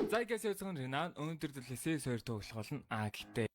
За игээс явцхан Ренан өнөөдөр төлөө CS2 тоглох болно. А гэхдээ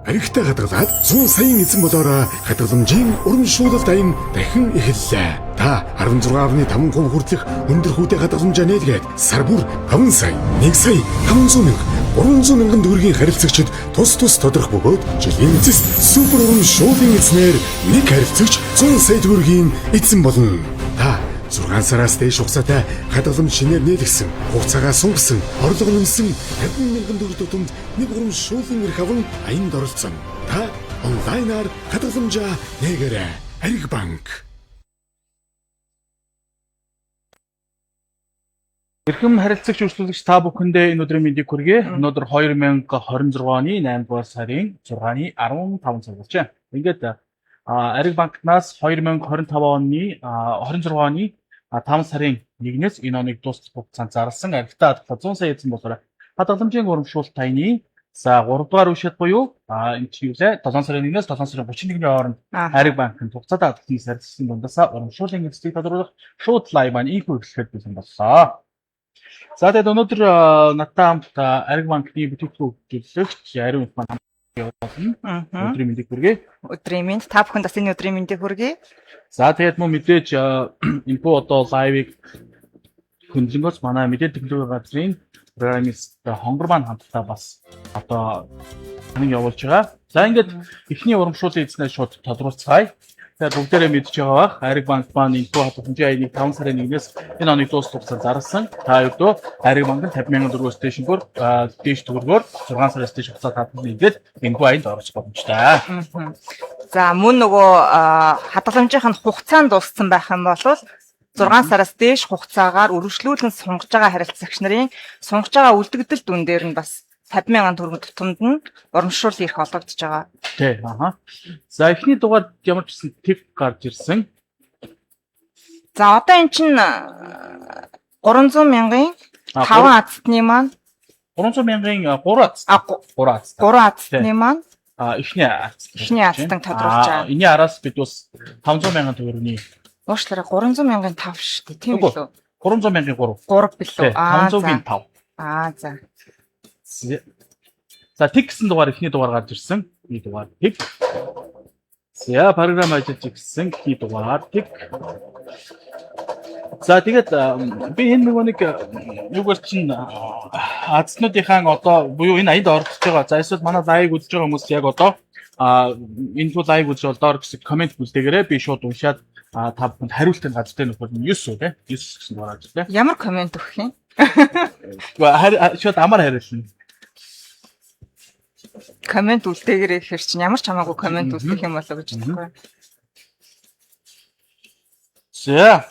Аригтай хадгалаад 100 саяын эзэн болоорой хадгаламжийн урамшуулалт аян дахин эхэллээ. Та 16.5% хүртэлх өндөр хүүтэй хадгаламжаа нээлгээд сар бүр 5 сая, 1 сая, 500 мянга, 300 мянган төгрөгийн харилцагчид тус тус тодрох бөгөөд жилийн эцэст супер урамшууллын эзнээр нэг харилцагч 100 сая төгрөгийн эзэн болно. Та 6 сараас дээш хугацаатай хадгаламж шинээр нээлгсэн, хугацаагаа сунгасан, орлого нэмсэн 50 мянган төгрөг тутамд нэг урамшууллын эрх аван аянд оролцсон. Та онлайнаар хадгаламжаа нээгээрэй. Ариг банк. Эрхэм харилцагч өрсөлдөгч та бүхэндээ энэ өдрийн мэндийг хүргэе. Өнөөдөр 2026 оны 8 дугаар сарын 6-ны 15 цаг болж байна. Ингээд Ариг банкнаас 2025 оны 26 оны 5 сарын 1-ээс энэ оныг дуустал хугацаанд зарласан аригтай хадгалаа 100 сая эзэн болоорой. Хадгаламжийн урамшуулт таяны за 3 дугаар үе шат буюу энэ чинь юу лээ 7 сарын 1-ээс 7 сарын 31-ний хооронд Ариг банкны хугацаатай хадгалсан сарилсан дундаасаа урамшууллын эрсдлийг тодруулах шууд live маань ийхүү эхлэхэд бэлэн боллоо. За тэгээд өнөөдөр надтай хамт Ариг банкны бүтээгдэхүүн хөгжүүлэгч Ариун их маань явуулна. Өдрийн мэндийг хүргэе. Өдрийн мэнд, та бүхэнд бас энэ өдрийн мэндийг хүргэе. За тэгээд мөн мэдээж энэхүү одоо live-ыг хөндлөнгөөс манай мэдээлэл технологийн газрын программист Хонгор маань хамтдаа бас одоо танин явуулж байгаа. За ингээд эхний урамшууллын эзнээ шууд тодруулцгаая. Тэгээд бүгдээрээ мэдж байгаа бах. Ариг банк маань энэхүү хадгаламжийн аяныг 5 сарын 1-ээс энэ оныг дуустал хугацаанд зарласан. Та ердөө Ариг банк нь 50 мянган төгрөгөөс дээш дээш төгрөгөөр 6 сараас дээш хугацаанд хадгална нэгээд энэхүү аянд орох боломжтой. За мөн нөгөө хадгаламжийнх нь хугацаанд дууссан байх юм бол 6 сараас дээш хугацаагаар үргэлжлүүлэн сунгаж байгаа харилцагч нарын сунгаж байгаа үлдэгдэл дүн дээр нь бас 50 мянган төгрөг тутамд нь урамшуул эрх олгогдож байгаа. Тий. Аха. За эхний дугаар ямар ч гэсэн тэг гарч ирсэн. За одоо эн чинь 300 мянган 5 азтны маань 300 мянган 3 аз. 3 аз. 3 азтны маань эхний аз. Эхний азтан тодруулж байгаа. Энийн араас бид бас 500 мянган төгрөгийн уушлаараа 300 мянган 5 шүү дээ. Тийм билүү? 300 мянган 3. 3 билүү? 500-ийн 5. Аа за. За тэг гэсэн дугаар эхний дугаар гарч ирсэн. Эхний дугаар тэг. За програм ажиллаж ирсэн эхний дугаар тэг. За тэгээд би энэ нөгөө нэг юугаар чинь азтнуудынхаа одоо буюу энэ аянд оролцож байгаа. За эсвэл манай live үзэж байгаа хүмүүс яг одоо энэ тул live үзэж бол доор гэсэн комент бүлдээгээрэй. Би шууд уншаад та бүхэнд хариултын газартай нөхөр нь 9 үү те 9 гэсэн дугаар ажиллаа. Ямар комент өгөх юм? Үгүй шууд амар хариулна. Комент үлдээгээрэй гэхэр чинь ямар ч хамаагүй комент үлдэх юм болоо гэж бодохгүй. За.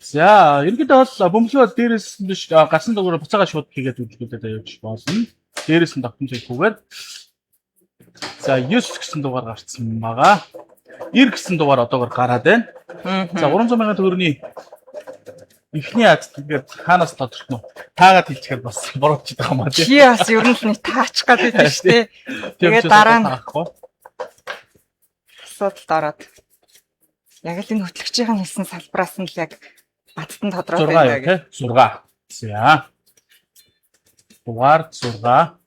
За, ерөнхийдөө бол бөмбөлгөө дээрээс нь биш гарсан дугаараа буцаага шууд хийгээд үйлдэлүүдэд явж болно. Дээрээс нь тогтмол хийхүүгээр. За, 9 гэсэн дугаар гарцсан байгаа. 90 гэсэн дугаар одоогор гараад байна. За, 300 мянган төгрөгийн эхний аз тэгээд хаанаас тодорхно. Таагаад хэлчихээр бас буруутчих байгаа юм аа тий. Чи бас ер нь л нэг таачих гээд байдаг шүү дээ. Тэгээд дараа нь асуудалд ороод яг л энэ хөтлөгчийн хэлсэн салбараас нь л яг баттан тодорхой байна гэх. 6. За. Дугаар 6.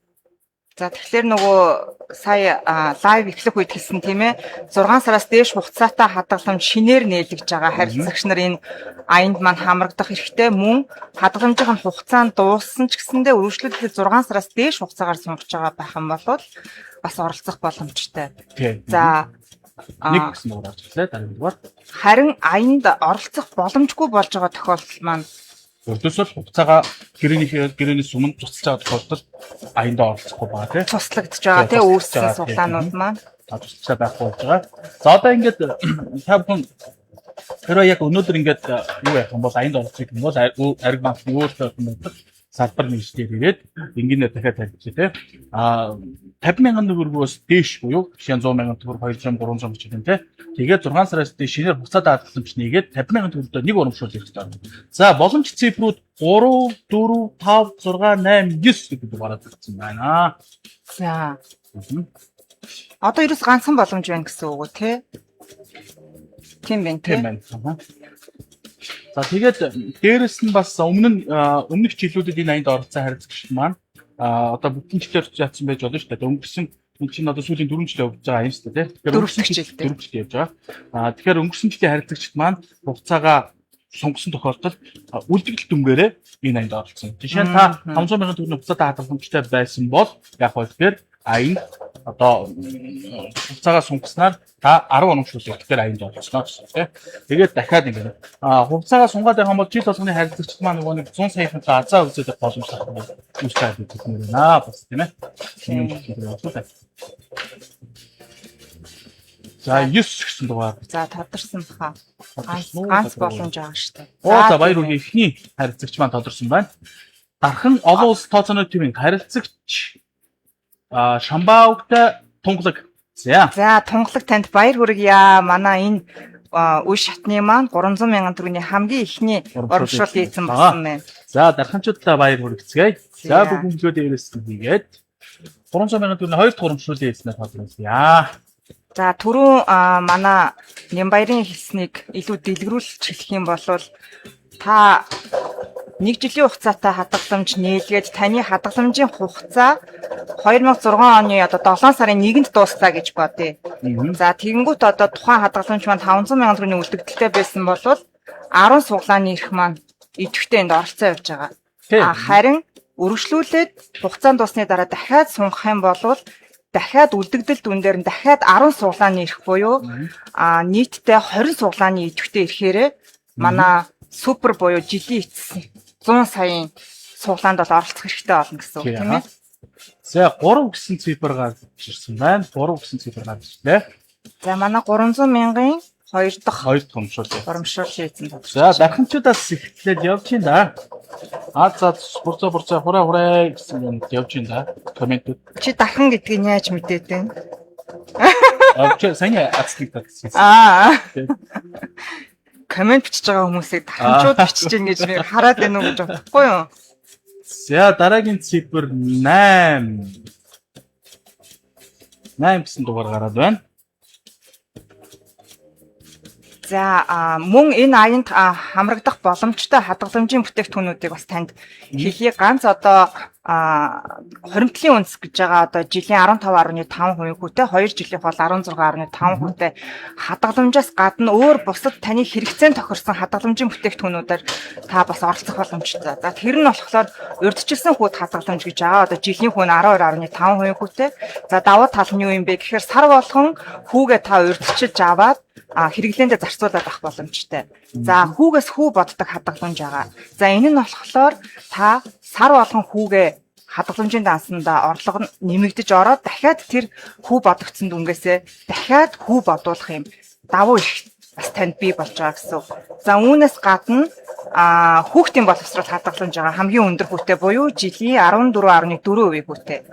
За тэгэхээр нөгөө сая live эхлэх үед хэлсэн тийм ээ 6 сараас дээш хугацаатай хадгаламж шинээр нээлгэж байгаа харилцагч нар энэ аянд маань хамрагдах хэрэгтэй, мөн хадгаламжийн хугацаанд дууссан ч гэсэндээ үргэлжлүүлэлт 6 сараас дээш хугацаагаар сунгаж байгаа байх юм бол бас оролцох боломжтой. За нэг гэсэн дугаар авчихлаа дараагийн дугаар. Харин аянд оролцох боломжгүй болж байгаа тохиолдол маань урдаас л хугацаагаа гэрээнээс өмнө цуцалж байгаа тохиолдолд аяндаа оролцохгүй байгаа тийм. Цуслагдж байгаа тийм үүссэн сулаанууд маань цуцалцаа байхгүй болж байгаа. За одоо ингээд та бүхэн хэрвээ яг өнөөдөр ингээд юу яах юм бол аянд оролцох юм бол Ариг банкны өөрсдөө салбар нэгжлээр ирээд энгийнээр дахиад тавьчих тийм. 50 мянган төгрөгөөс дээш буюу жишээ нь 100 мянган төгрөг, 200, 300 гэж хэлэн тийм. Тэгээд 6 сараас дээш шинээр хугацаатай хадгаламж нэгээд 50 мянган төгрөгөөр нэг урамшуул хийх ёстой. За боломж цифрүүд 3, 4, 5, 6, 8, 9 гэдэг дугаараар зурсан байна. За. Одоо ерөөс ганцхан боломж байна гэсэн үг үү те? Тийм байна тийм байна. За тэгээд дээрэс нь бас өмнөх жилүүдэд энэ аянд оролцсон харилцагчид маань одоо бүтэн жилээр яатсан байж болно шүү дээ. Өнгөрсөн энэ чинь одоо сүүлийн 4 жил явж байгаа юм шүү дээ. Тэгэхээр өнгөрсөн жил 4 жил явж байгаа. Тэгэхээр өнгөрсөн жилийн харилцагчид маань хугацаагаа сунгасан тохиолдолд үлдэгдэл дүнгээрээ энэ аянд оролцсон. Жишээ нь та 500 мянган төгрөгийн хугацаатай хадгаламжтай байсан бол яг хөө тэгэхээр аянд одоо хугацаагаа сунгаснаар та 10 урамшуулал дээр аянд оролцсноо гэсэн тийм. Тэгээд дахиад ингэ хугацаагаа сунгаад байгаа юм бол жил болгоны харилцагчид маань нөгөө нэг 100 саяхынхаа азаа үзээд боломж авах үүсч байгаа гэж хэлмээр байна бас тийм ээ. За 9 гэсэн дугаар. За тодорсон баха. Ганц Тодорсон уу? ганц боломж байгаа шүү дээ. Оо за баяр тийм хүргэе эхний харилцагч маань тодорсон байна. Дархан олон улс тооцооны тивийн харилцагч Шамбаавгтай Тунгалаг. За. За тунгалаг танд баяр хүргье. Манай энэ үе шатны маань 300 мянган төгрөгийн хамгийн эхний урамшууллын эзэн болсон байна. За дарханчуудаа баяр хүргэцгээе. За За. бүх хүмүүстээ дээрээс нь хийгээд 300 мянган төгрөгийн хоёр дахь урамшууллын эзнээр тодорсон. За түрүүн манай Нямбаярын хэлснийг илүү дэлгэрүүлж хэлэх юм бол та нэг жилийн хугацаатай хадгаламж нээлгээд таны хадгаламжийн хугацаа 2006 оны одоо 7 сарын 1-нд дуусна гэж бодъё. За тэгэнгүүт одоо тухайн хадгаламж маань 500 мянган төгрөгийн үлдэгдэлтэй байсан бол 10 суглааны эрх маань идэвхтэй энд оролцоо явж байгаа. Харин үргэлжлүүлээд хугацаанд дуусны дараа дахиад сунгах юм бол дахиад үлдэгдэл дүн дээр нь дахиад 10 суглааны эрх буюу нийтдээ 20 суглааны идэвхтэй ирэхээрээ манай супер буюу жилийн эцэс 100 саяын суглаанд бол оролцох хэрэгтэй болно гэсэн үг тийм ээ. За 3 гэсэн цифр гарч ирсэн байна. 3 гэсэн цифр гарч ирлээ. За манай 300 мянган хоёр дахь Хоёр дахь урамшууллын. урамшууллын эзэн тодорсон. За дарханчуудаас эхлээд явж чинь да. А за бурцаа бурцаа хураа хураа гэсэн юм явж чинь да. Комментүүд. Чи дархан гэдгийг яаж мэдээд байна? Авч сайн ацлыг татсан. Аа. Коммент бичиж байгаа хүмүүсийг дарханчууд бичиж гин гэж би хараад байна уу гэж бодохгүй юу? За дараагийн цифр 8. 8 гэсэн дугаар гараад байна. За мөн энэ аянд хамрагдах боломжтой хадгаламжийн бүтээгдэхүүнүүдийг бас танд хэлье. Ганц одоо хуримтлалын үндэс гэж байгаа одоо жилийн 15.5% хүүтэй, 2 жилийнх бол 16.5% тэй хадгаламжаас гадна өөр бусад таны хэрэгцээнд тохирсон хадгаламжийн бүтээгдэхүүнүүдээр та бас оролцох боломжтой. За тэр нь болохоор урьдчилсан хүүд хадгаламж гэж байгаа. Одоо жилийн хүү нь 12.5% хүүтэй. За давуу тал нь юу юм бэ гэхээр сар болгон хүүгээ та урьдчилж аваад хэрэглээндээ зарцуулаад авах боломжтой. За хүүгээс хүү боддог хадгаламж байгаа. За энэ нь болохоор та сар болгон хүүгээ хадгаламжийн дансандаа орлого нь нэмэгдэж ороод дахиад тэр хүү бодогдсон дүнгээсээ дахиад хүү бодуулах юм давуу их бас танд бий болж байгаа гэсэн үг. За үүнээс гадна хүүхдийн боловсрол хадгаламж байгаа хамгийн өндөр хүүтэй буюу жилийн 14.4% хүүтэй.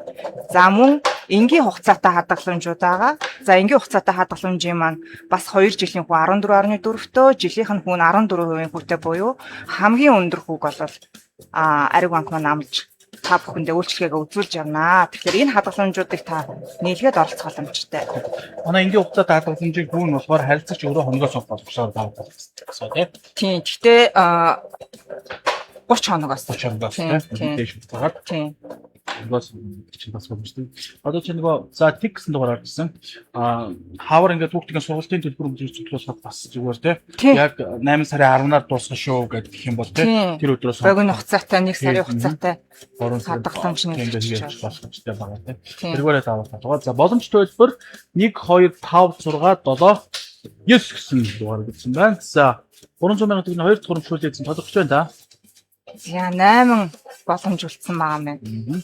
За мөн энгийн хугацаатай хадгаламжууд байгаа. За энгийн хугацаатай хадгаламжийн маань бас 2 жилийн хүү 14.4-төө, жилийнх нь хүү нь 14% хүүтэй буюу хамгийн өндөр хүүг бол Ариг банк маань амлаж та бүхэндээ үйлчилгээгээ үзүүлж явнаа. Тэгэхээр энэ хадгаламжуудыг та нийлгээд оролцох боломжтой. Манай энгийн хугацаатай хадгаламжийн хүү нь болохоор харилцагч өөрөө хоногоос боломжтой давах гэсэн тийм. Тийм. Гэхдээ 30 хоногоос. 30 хоногоос тийм. Дээш буцаагаад. Тийм. Хоногоос чинь бас боломжтой. Одоо чи нөгөө за тэг гэсэн дугаар гарсан. Хавар ингээд хүүхдийн сургуулийн төлбөр өмчөж цуглуулахад бас зүгээр тийм. Яг 8 сарын 10-наар дуусна шүү гэдэг юм бол тийм. Тэр өдрөөс богино хугацаатай 1 сарын хугацаатай хадгаламж нээлттэй боломжтой байгаа тийм. Тэргээрээ давах болгоо. За боломж төлбөр 1 2 5 6 7 9 гэсэн дугаар гэсэн байна. За 300 мянган төгрөгийн хоёр дахь урамшууллын эзэн тодорхой байна да. За 8 боломж үлдсэн байгаа юм байна.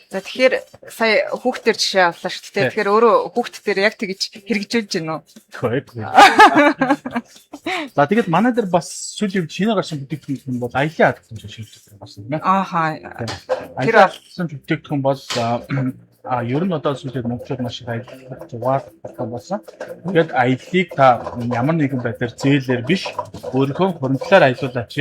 За тэгэхээр сая хүүхдээр жишээ авлаа шүү дээ. Тэгэхээр өөрөө хүүхдээр яг тэгж хэрэгжүүлж гин үү? Тэгэхгүй. За тэгээд манай дээр бас сүүлийн үед шинэ гарсан бүтээгдэхүүн бол аялын хадгаламж шийдвэр гарсан тийм ээ. Ааха. Тэр хадгаламж бүтээгдэхүүн бол ер нь одоо сүүлийн монголчууд маш их аялах зугаар болсон. Тэгээд аяллыг та ямар нэгэн байдлаар зээлээр биш өөрийнхөө хуримтлаар аялуулаач.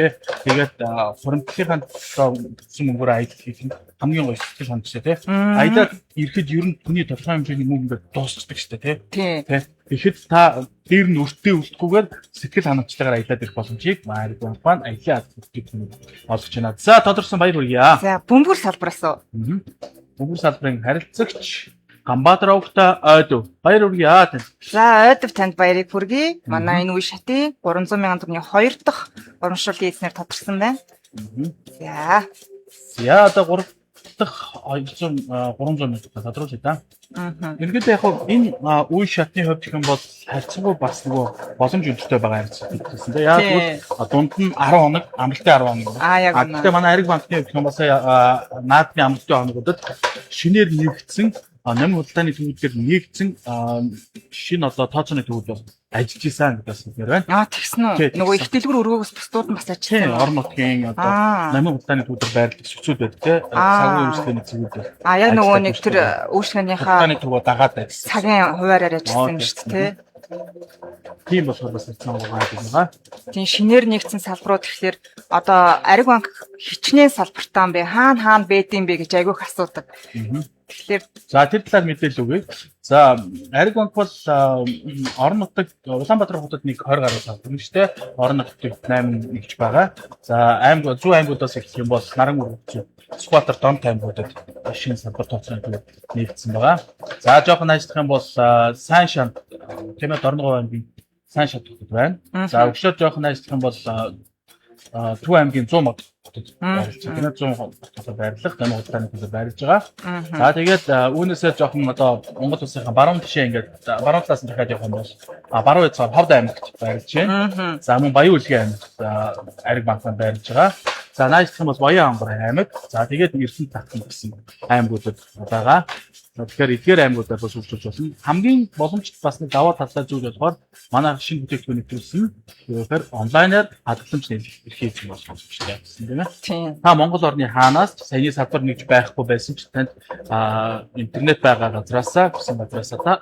Тэгээд хуримтлалынхаа бүтсэн мөнгөөр аялал хийх нь хамгийн гоё сэтгэл хангамжтай тий. Аялаад ирэхэд ер нь хүний тодорхой хэмжээний мөнгө ингээд дуусчдаг шүү дээ тий. Тий. Тэгэхэд та дээр нь өртөө үлдэхгүйгээр сэтгэл хангамжтайгаар аялаад ирэх боломжийг Ариг банк маань аялын бүтээгдэхүүн олгож байна. За тодорсон баяр хүргье. За бөмбөр салбараас уу? Бөмбөр салбарын харилцагч Ганбаатар овогтой Ойдов. Баяр хүргье танд. За Ойдов танд баярыг хүргэе. Манай энэ үе шатын 300 мянган төгрөгийн хоёр дахь урамшууллын эзнэр тодорсон байна. За. За одоо 3 дахь 200 300 мянга тодруулъя да. Ерөнхийдөө яг энэ үе шатны хувьд гэх юм бол харьцангуй бас нөгөө боломж өндөртэй байгаа харьцаг гэсэн. Яг бол дунд нь 10 хоног, амралтын 10 хоног. Яг гэхдээ манай Ариг банкны хувьд гэх юм бол сая наадмын амралтын хоногудад шинээр нэгдсэн Номын худалдааны төвүүд дээр нэгдсэн шинэ одоо тооцооны төвүүд бол ажиллаж исэн гэдэг бас хэлмээр байна. Аа, тэгсэн үү? Нөгөө их дэлгүр өргөөгөөс бусдууд нь бас ажилласан. Орон нутгийн одоо номын худалдааны төвүүд байрлах сүцүүд байдаг тий. Цагийн үйлчлэгээний цэгүүд. Аа, яг нөгөө нэг тэр үйлчлэгээнийхээ худалдааны төвөө дагаад ажилласан. Цагийн хуваараар ажилласан юм шүү дээ тий. Тийм болохоор бас хэвцэн байгаа юм байна. Тийм, шинээр нэгдсэн салбарууд тэгэхээр одоо Ариг банк хичнээн салбартаа юм бэ? Хаана хаана бэд юм бэ гэж айгүйх асуудаг. Тэгэхээр за тэр талаар мэдээлэл өгье. За, Ариг банк бол орон нутагт Улаанбаатар хотод нэг 20 гаруй салбар нь шүү дээ. Орон нутагт 8 нэгж байгаа. За, аймаг зүүн аймагудаас эхлэх юм бол Наран өргөцөө, Сүхбаатар, Донт аймагуудад шинэ салбар тооцооны төв нэгдсэн байгаа. За, жоохон найздах юм бол Сайн шанд тийм ээ, Дорногов аймгийн Сайн шат хотод байна. За, өглөө жоохон найздах юм бол Төв аймгийн 100 мод хотод байрлаж байгаа. Тийм ээ, 100 хотод байрлах, номын худалдааны төлөв байрлаж байгаа. За, тэгээд үүнээсээ жоохон одоо Монгол улсынхаа баруун тишээ ингээд баруун талаас нь дахиад явах юм бол баруун хязгаар Ховд аймагт байрлаж байна. За, мөн Баян үлгийн аймагт Ариг банкнд байрлаж байгаа. За, наашдах юм бол Баян ангар аймаг. За, тэгээд Эрдэнэт татсан гэсэн аймагуудад байгаа. Тэгэхээр эдгээр аймагуудаар бас үйлчилж болно. Хамгийн боломжтой бас нэг даваа талтай зүйл болохоор манай шинэ бүтээгдэхүүн нэвтрүүлсэн. Тэгэхээр онлайнаар хадгаламж нээлэх эрхийг зүйн болох боломжтой гэсэн тийм ээ. Тийм. Та Монгол орны хаанаас саяны салбар нэгж байхгүй байсан ч танд интернет байгаа газраасаа хүсэн газраасаа та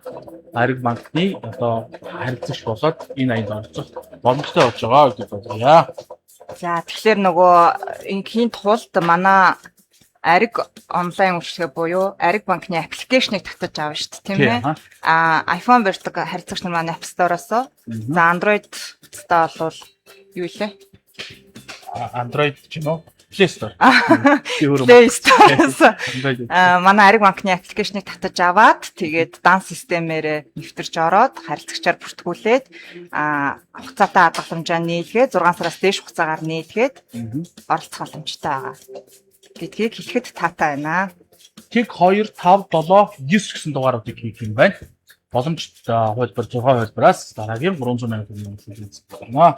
Ариг банкны одоо харилцагч болоод энэ аянд оролцох боломжтой болж байгаа гэж бодъё. За, тэгэхээр нөгөө ингийн тулд манай Ариг онлайн үйлчилгээ буюу Ариг банкны application ийг татаж авна шүү дээ, тийм ээ. Аа, iPhone барьдаг харилцагч нар маань App Store-оос. За, Android утастай бол юу лээ? Android ч юм уу? Play Store. Play Store-оос манай Ариг банкны application ийг татаж аваад тэгээд дан системээр нэвтэрч ороод харилцагчаар бүртгүүлээд хугацаатай хадгаламжаа нийлгээ 6 сараас дээш хугацаагаар нийлгээд оролцох боломжтой байгаа гэдгийг хэлэхэд таатай байна. Тэг 2 5 7 9 гэсэн дугааруудыг хийх юм байна. Боломжтой хувилбар 6 хувилбараас дараагийн 300 мянган төгрөгийн үзэх болно.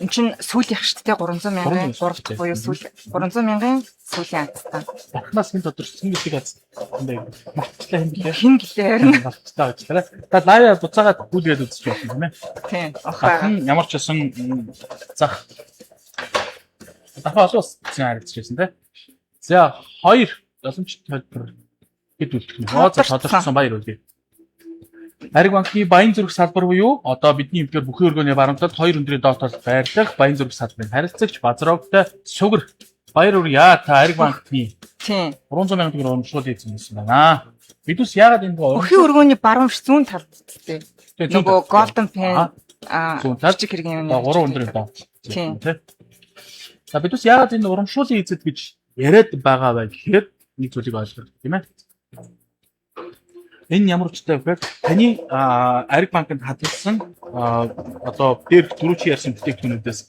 Энд чинь сүүлийнх шүү дээ, 300 мянган 3 дахь буюу сүүл 300 мянган сүүлийн азтаа. Дахнаас хэн тодорчсон гэдэг аз юм бэ? Мартчлаа, хэн блэ? Хэн гэлээ харин. Мартчлаа ажиллаа. Та live буцаагаад гүйлгээд үзчих болно тийм ээ. Тийм. Дахин ямар ч байсан зах дахин олон улс эзэн харилцаж байсан тийм. За, 2 боломжтой төлбөр хэд үлдэх нь. За, тодорчсон, баяр үлгээ. Ариг банкны Баян зүрх салбар буюу одоо бидний эмгээр бүхий өргөөний баруун талд 2 өндрийн доод талд байрлах Баян зүрх салбарын харилцагч Базрогтой Сугар баяр үрья. Та Ариг банкны 300 мянган төгрөг урамшууллын эзэн байсан байна. Бидүс яагаад энэ Бүхий өргөөний баруун биш, зүүн талд тий. Нөгөө Golden Pen зүүн талд жижиг хэргийн юм. 3 өндрийн доод. Тийм. За, бидүс яагаад энэ урамшууллын эзэд гэж яриад байгаа вэ гэхээр нэг зүйлийг ойлгох хэрэгтэй тийм ээ. Энэ ямар учиртай вэ гэхээр таны Ариг банкнд хадгалсан одоо дээр түрүү чи ярьсан бүтээгдэхүүнүүдээс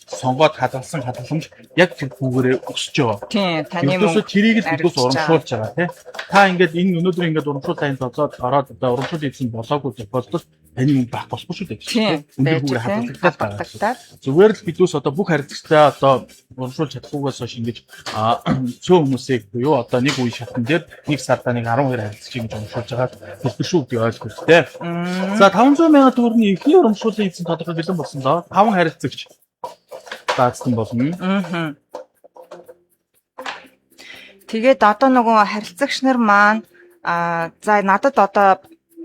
сонгоод хадгалсан хадгаламж яг тэр хүүгээрээ өсөж байгаа. Тийм, таны мөнгө тэрийг л бидээс урамшуулж байгаа тий. Та ингээд энэ өнөөдөр ингээд урамшуул тань зодоод ороод одоо урамшуул эзэн болоогүй тохиолдолд таны мөнгө байх болохгүй шүү дээ. Тийм. Өндөр хүүгээр хадгалагдаад байгаа. Зүгээр л бидээс одоо бүх харилцагчдаа одоо урамшуулж чадахгүйгээс хойш ингэж цөөн хүмүүсийг буюу одоо нэг үе шатн дээр нэг сардаа нэг 12 харилцагчийг ингэж урамшуулж байгаа хэлбэр шүү гэдгийг ойлгох хэрэгтэй. За, 500 мянган төгрөгийн эхний урамшууллын эзэн тодорхой бэлэн болсон доо 5 харилцагч даацсан болно. Тэгээд одоо нөгөө харилцагч нар маань за надад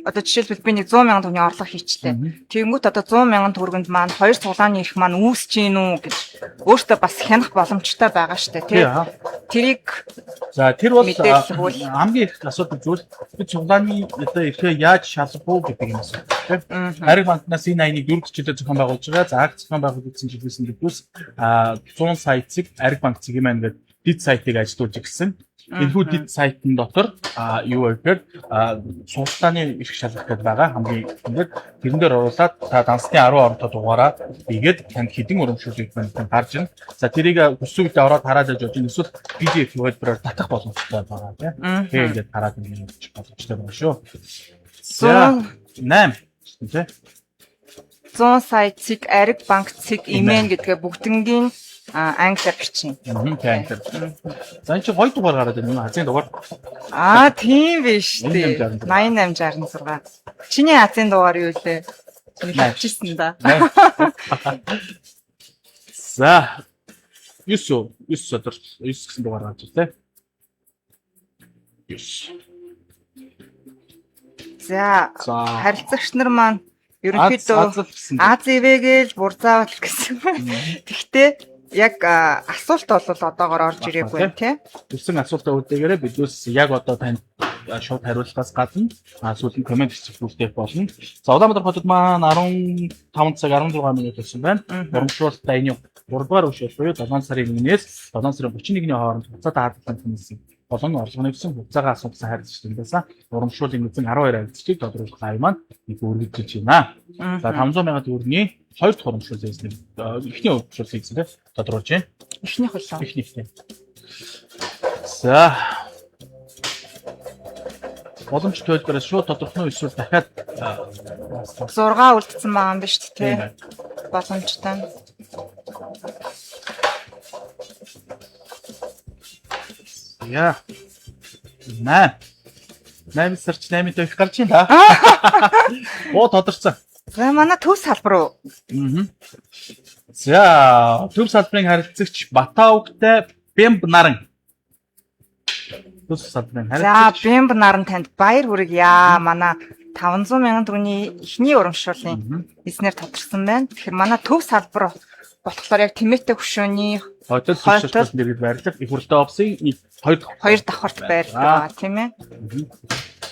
одоо жишээлбэл би нэг 100 мянган төгрөгийн орлого хийчлээ. Тэгэнгүүт одоо 100 мянган төгрөгөнд маань хоёр цуглааны эрх маань үүсэж гин үү гэж өөртөө бас хянах боломжтой байгаа штэ тий. Тэрийг за тэр бол хамгийн их асуудал зүйл би цуглааны одоо эрхээ яаж шалгах уу гэдэг юм асуудал тий. Ариг банкнаас энэ аяны дөрөв хичээлээр зохион байгуулж байгаа. За, акц зохион байгуулагдсан жилээс нь бидүүс 100 сая цэг Ариг банк цэг юм байна гэдэг дид сайтыг ажилуулж эхэлсэн. Энэхүү дид сайтын дотор юу вэ гэхээр суултааны эрх шалгах гэдэг байгаа хамгийн ихээр тэрэн дээр оруулаад та дансны 10 оронтой дугаараа хийгээд танд хэдэн урамшууллыг байна гарч ирнэ. За, тэрийг хүссэн үедээ ороод хараад яж болж эсвэл PDF хувилбараар татах боломжтой байгаа тийм. Тэгээ ингээд хараад ингэж боломжтой байгаа шүү. За, 8 тийм. 100 сая цэг Ариг банк цэг имэн гэдгээ бүгднгийн Англиар бичнэ. Тийм, англиар. За, энэ чинь гоё дугаар гараад байна. Азийн дугаар. Аа, тийм биш үү? 8866. 8866. Чиний азийн дугаар юу лээ? Чиний да. За 9 9 содор 9 гэсэн дугаар гарч иртээ. 9. За, харилцагч нар маань ерөнхийдөө Аз ивэгээл бурзаавал гэсэн. Тэгтээ яг асуулт бол одоогор орж ирээгүй юм тий. Төсөн асуултаа үлдээгээрэй, биднээс яг одоо танд шууд хариулахаас гадна сүүлийн comment хэсэг үлдээх болно. За, Улаанбаатар хотод маань 15 цаг 16 минут болсон байна. Урамшуулт дайны 3 дугаар өшөөл буюу 7 сарын 1-ээс 7 сарын 31-ний хооронд хугацаатай хадгалсан хүмүүсийн болон орлого нэвсэн хугацаагаа асуусан харилцагч байсан. Урамшууллын эзэн 12 харилцагчийг тодруулах лайв маань нэг өргөжлөж байна. За, 500 сая төгрөгийн хоёр дахь урамшууллын эзэн, эхний урамшууллын эзэн тодруулж байна. Эхнийх болоо. Эхнийх тийм. За, боломж төлбөрөөс шууд тодорхой нь эсвэл дахиад 6 үлдсэн байгаа юм биш үү те? Боломжтой. Яа. 8. 8 сарч 8 дэх гарч байна да. Оо, тодорцсон. За, манай төв салбар руу. Аа. За, төв салбарын харилцагч Батаувгтай Бэмб наран. Төв салбарын харилцагч. За, Бэмб наран танд баяр хүргье. Манай 500 мянган төгрөгийн эхний урамшууллын эзнэр тодорсон байна. Тэгэхээр манай төв салбар болохоор яг тэмээтэй хөшөөний хотод сүршилтээс дэргэд байрлах их хурлын офисын хоёр давхарт байрладаг, тийм ээ.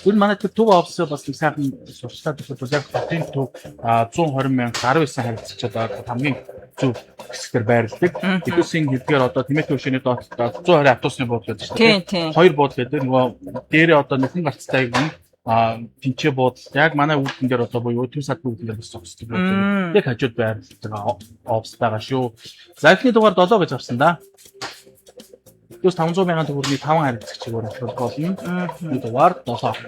Гүн манай төв офис бас нэг сайхан сурчлаад өгөх бол яг хотын төв 120 мянга 19 харилцагч одоо хамгийн зөв хэсгээр байрладаг. Эдгүйсийн хэдгээр одоо тэмээтэй хөшөөний доод 120 автобусны буудлын гэдэг чинь тийм. Хоёр буудлын гэдэг нөгөө дээрээ одоо нөхөн гарцтай юм тэнцээ буудал яг манай үүдэн дээр одоо буюу төв салбарын үүдэн дээр бас зогсдог буудлын. Яг хажууд байрладаг офис байгаа шүү. За, эхний дугаар 7 гэж авсан да. Плюс 500 мянган төгрөгийн 5 харилцагчийг урамшуулах болно. Энэ дугаар 7.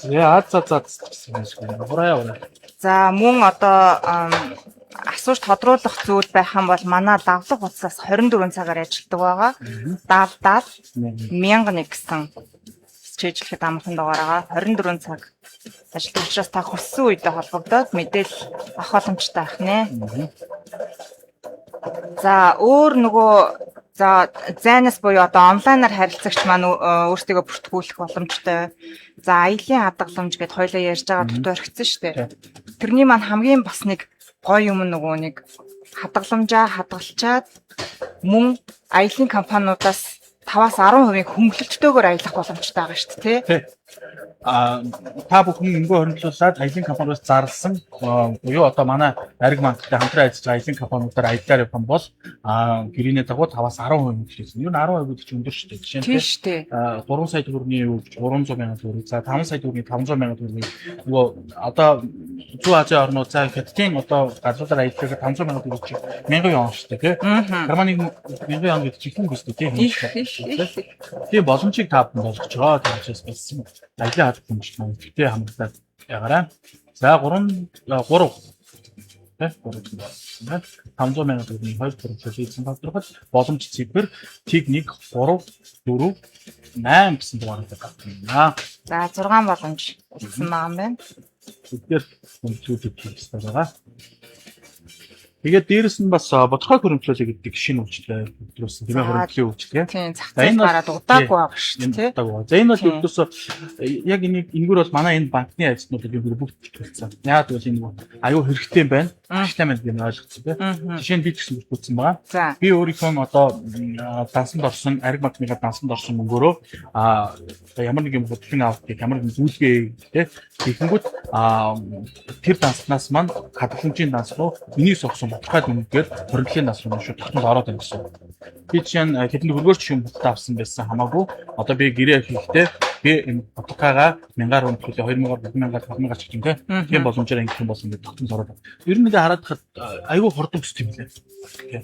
За, за за гэсэн юм шиг байна. Хураа яваа. За, мөн одоо асууж тодруулах зүйл байх юм бол манай лавлаг утсаас 24 цагаар ажилладаг байгаа. 70 70 1001 гэсэн чэйжлэхэд амархан дугаар байгаа. 24 цаг ажилладаг учраас та хүссэн үедээ холбогдоод мэдээлэл авах боломжтой байх нэ. За, өөр нөгөө за зайнаас буюу одоо онлайнаар харилцагч маань өөрсдийгөө бүртгүүлэх боломжтой. За, аялын хадгаламж гэдээ хоёлаа ярьж байгаа дутуу орхисон шүү дээ. Тэрний маань хамгийн бас нэг гоё юм нөгөө нэг хадгаламжаа хадгалчаад мөн аялын компаниудаас 5-аас 10% хөнгөлөлттэйгээр аялах боломжтой байгаа шүү дээ, тий. Та бүхэн мөнгө хоригдлуулад аялын компаниудаас зарласан буюу одоо манай Ариг банктай хамтран ажиллаж байгаа аялын компаниудаар аяллаар явах юм бол гэрээний дагуу 5-аас 10% хөнгөлөлт. Юу н 10% гэдэг чинь өндөр шүү дээ. Жишээ нь тийм шүү дээ. 3 сая төгрөгийн юу гэж 300 мянган төгрөг. За, 5 сая төгрөгийн 500 мянган төгрөгийг нөгөө одоо Зүүн Азийн орнууд, за Хятадын одоо газруудаар аяллаа 500 мянган төгрөг чинь 1000 юан шүү дээ, тий. Германы 1000 юан гэдэг чинь хүн өстэй, тий. Тийм боломжийг та бүхэнд олгож байгаа. Тийм учраас бас аялын хадгаламж маань ихтэй хамгаалаад ягаарай. За, 3 3 тэ 3 500 мянган төгрөгийн 2 төгрөг хийсэн тодорхой боломж цифр тэг 1 3 4 8 гэсэн дугаартай гарна. За, 6 боломж үлдсэн байгаа юм байна. Эдгээр хөрөмтлүүдийг хийх хэрэгтэй байгаа. Тэгээд дээрэс нь бас бодгой хөрөмтлүүлэг гэдэг шинэ үйлчилгээ хөтлүүлсэн, тийм ээ, хөрөмтлийн үйлчилгээ. Тийм, зах зээл гараад удаагүй байгаа шүү дээ. Удаагүй. За, энэ бол ердөөсөө яг энийг энэгээр бол манай энэ банкны ажилтнууд юм бүгд бүртгүүлсэн. Яагаад гэвэл энэ аюу хэрэгтэй юм байна. Ашигтай байна гэж ойлгоцсон тийм. Жишээ нь би ч гэсэн бүртгүүлсэн байгаа. Би өөрийнхөө одоо дансанд орсон, Ариг банкныхаа дансанд орсон мөнгөөрөө ямар нэг юм бодлогын авалтыг, ямар нэгэн зүйлгээ тийм хийхэнгүүт тэр данснаас маань хадгаламжийн данс руу миний согсон тодорхой дүнгээр хоригдлын данс руу шууд тогтмол ороод байна гэсэн. Би жишээ нь хэдэн төгрөгөөр ч юм худалдаа авсан байсан хамаагүй одоо би гэрээ хийхдээ би энэ тодорхойгаа 1000-аар хөрөнгөлөө 2000-аар 3000-аар 5000-аар ч гэх юм тийм боломжоор ингэх юм болсон гэдэг тогтмол ороод. Ер нь ингээ хараад хахад айгүй хурдан өсдөг юм лээ.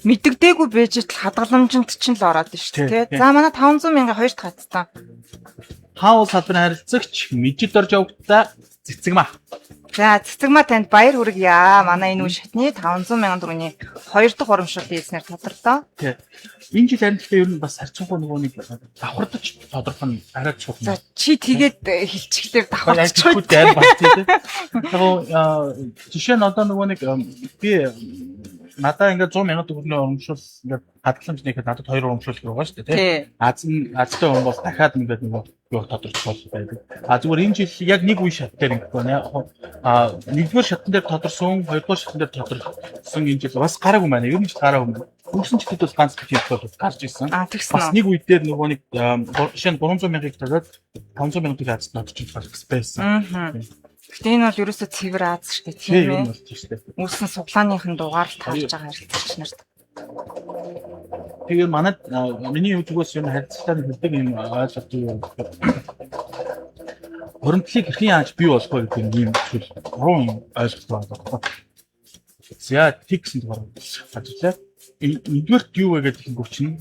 Мэддэгдээгүй байж л хадгаламжинд чинь л ороод шүү дээ. За, манай 500 мянган хоёр дахь хатсан. Хаул салбарын харилцагч Мижид орж явагдаа цэцэгмаа. За, цэцэгмаа танд баяр хүргье. Манай энэ үе шатны 500 мянган төгрөгийн хоёр дахь урамшууллын эзнэр тодорлоо. Тий. Энэ жил харин ер нь бас харьцангуй нөгөө нэг давхардаж тодорхой нь арай чухал. За, чи тэгээд хилчгэлээр Давхардчих давхардчих. дайр бас тий. Яг жишээ нь одоо нөгөө нэг би надаа ингээд 100 мянган төгрөгийн урамшуул ингээд хадгаламж нэхэд надад хоёр урамшуул байгаа шүү дээ тий. Азтай хүн бол дахиад ингээд нөгөө юу тодорч бол байдаг. А зүгээр энэ жил яг нэг үе шат дээр ингээд байна. А нэгдүгээр шатн дээр тодорсон, хоёрдугаар шатн дээр тодорсон энэ жил бас гараагүй байна. Ер нь ч гараагүй байна. Өнгөрсөн жилд бол ганц тийм бол гарч ирсэн. А тэгсэн Бас үү? нэг үе дээр нөгөө нэг жишээ нь 300 мянгыг тавиад 500 мянга төгрөг азд тодорч болох байсан. Аа. Гэтэ энэ бол ерөөсөө цэвэр аз шүү дээ, Тийм тийм юм ээ. бол тийм шүү дээ. Үүсэн суглааныхын дугаар л таарж байгаа харилцагч нарт. Тэгээ манай миний зүгээс ер нь харилцагчдаа хэлдэг юм ойлголт юу вэ гэхээр хуримтлалыг хэрхэн яаж бий болгох вэ гэдэг нь ийм зүйл гурван юм ойлголт байна байхгүй. За тэг гэсэн дугаар ажиллаа. Нэгдүгээрт юу вэ гэдэг нь чинь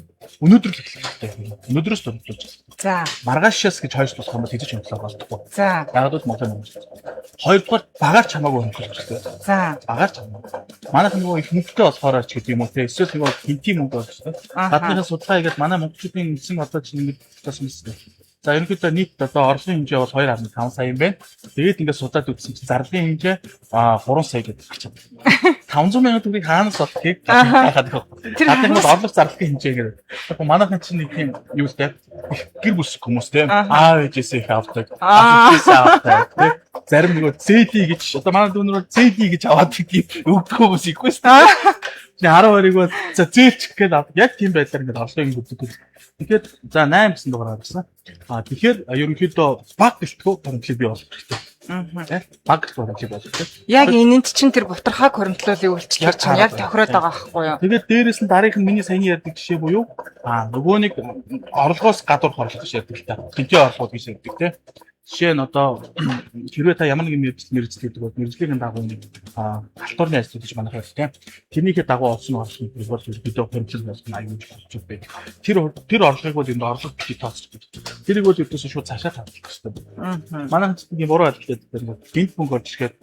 өнөөдөр л эхлэх хэрэгтэй. Өнөөдрөөс дурдлуулж байна. За, Маргаашаас гэж хойшлуулах юм бол хэзээ ч хөндлөө болдоггүй. за, Яг л Монголын хүмүүс. Хоёрдугаар багаар ч хамаагүй хөндлөх хэрэгтэй. за. Багаар ч хамаагүй. Манайх нөгөө их мөнгөтэй болохоор ч гэдэг юм уу те. Эсвэл нөгөө хинтийн мөнгө болж те. Аха. Гадныхын судалгаа хийгээд манай монголчуудын үндсэн одоо чинь ингэж тасан мэт. За ерөнхийдөө нийт одоо орлогын хэмжээ бол 2.5 сая юм байна. Тэгээд ингээд судлаад үзсэн чинь зарлалын хэмжээ 3 сая гэдэг гарч байна. 500 мянган төгрөгийг хаанаас олохыг гайхаад байгаа. Тэр Гадныхын бол орлого зарлалын хэмжээ ингээд. Тэгэхээр манайхан чинь нэг тийм юу л те. Их гэр бүсэх хүмүүс те. Аха. Аав ээжээсээ их авдаг. Аа. Ах ээжээсээ авдаг те. Зарим нөгөө зээли гэж одоо манай дүүнэр зээли гэж аваад гэдэг өгдөг хүмүүс ихгүй шүү дээ. Чиний 12-ыг бол за зээлчих гээд авдаг. Яг тийм байдлаар ингээд орлогыг өгдөг. Тэгэхээр за 8 гэсэн дугаар гарсан. А тэгэхээр ерөнхийдөө баг гэлтгүү хоримтлыг бий болгох хэрэгтэй. Мгм. Тэ? Баг гэлтгүү хоримтлыг болгох хэрэгтэй. Яг энэнд чинь тэр бутархаг хоримтлуулыг үйлчлэх Яг чинь яг таарад тохироод байна. байгаа байхгүй юу? Тэгээд дээрэс нь дараагийнх нь миний саяны ярьдаг жишээ буюу нөгөө нэг орлогоос гадуур орлого гэж ярьдаг л та. Тэнцээ орлогоо гэж ярьдаг тий. Жишээ нь одоо хэрвээ та ямар нэгэн мэргэжил гэдэг бол мэргэжлийн дагуу нэг халтурны ажил гэж манайх байна тий. Тэрнийхээ дагуу олсон орлого нь бол ерөнхийдөө хоримтлал болох нь аюул болчих байдаг. Тэр орлогыг бол энэ орлого бити тооцож байдаг. Тэрийг бол ердөөсөө шууд цаашаа тавьчих хэрэгтэй. Мгм. Манай хүн буруу ойлголт байдаг. Гинт мөнгө орж ирэхэд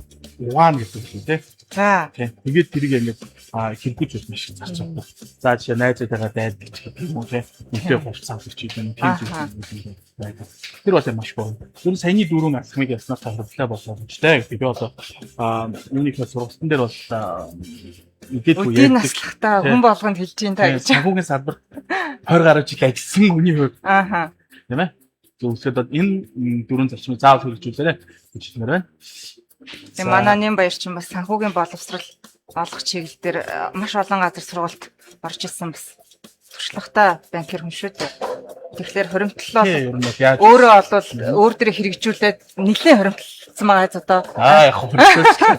угаана гэдэг юм тий. За. Тийм. Тэгээд тэрийг ингээд хэрэггүй зүйл маш их зарцуулдаг. За жишээ найзуудаагаа дайдаг ч гэх юм уу тийм. Үнтэй хувцас авдаг ч гэдэг юм тийм зүйл байдаг. Тэр бол маш боо. Ер нь саяны дөрвөн алхмыг явснаар та хөрвлээ боломжтой гэдэг. Би бол үүнийхээ сургалтын дээр бол мэдээлгүй Өдийн ярьдаг. наслахтаа Тийм. хүн болгонд хэлж ийн та Тийм, гэж. Санхүүгийн салбарт 20 гаруй жил ажилласан хүний хувьд Ааха. тийм ээ. Зөвлөсөд энэ дөрвөн зарчмыг заавал хэрэгжүүлээрэй гэж хэлмээр байна. Тэгээ манай нэм баяр чинь бас санхүүгийн боловсрал олох чиглэл дээр маш олон газар сургалт орж ирсэн бас туршлагатай банкир хүн шүү дээ. Тэгэхээр хоримтлал бол Тийм, ер нь бол яаж өөрөө олвол өөр дээрээ хэрэгжүүлээд нэлээд хоримтлцсан байгаа ч одоо. Аа яг хөрөлцсөн.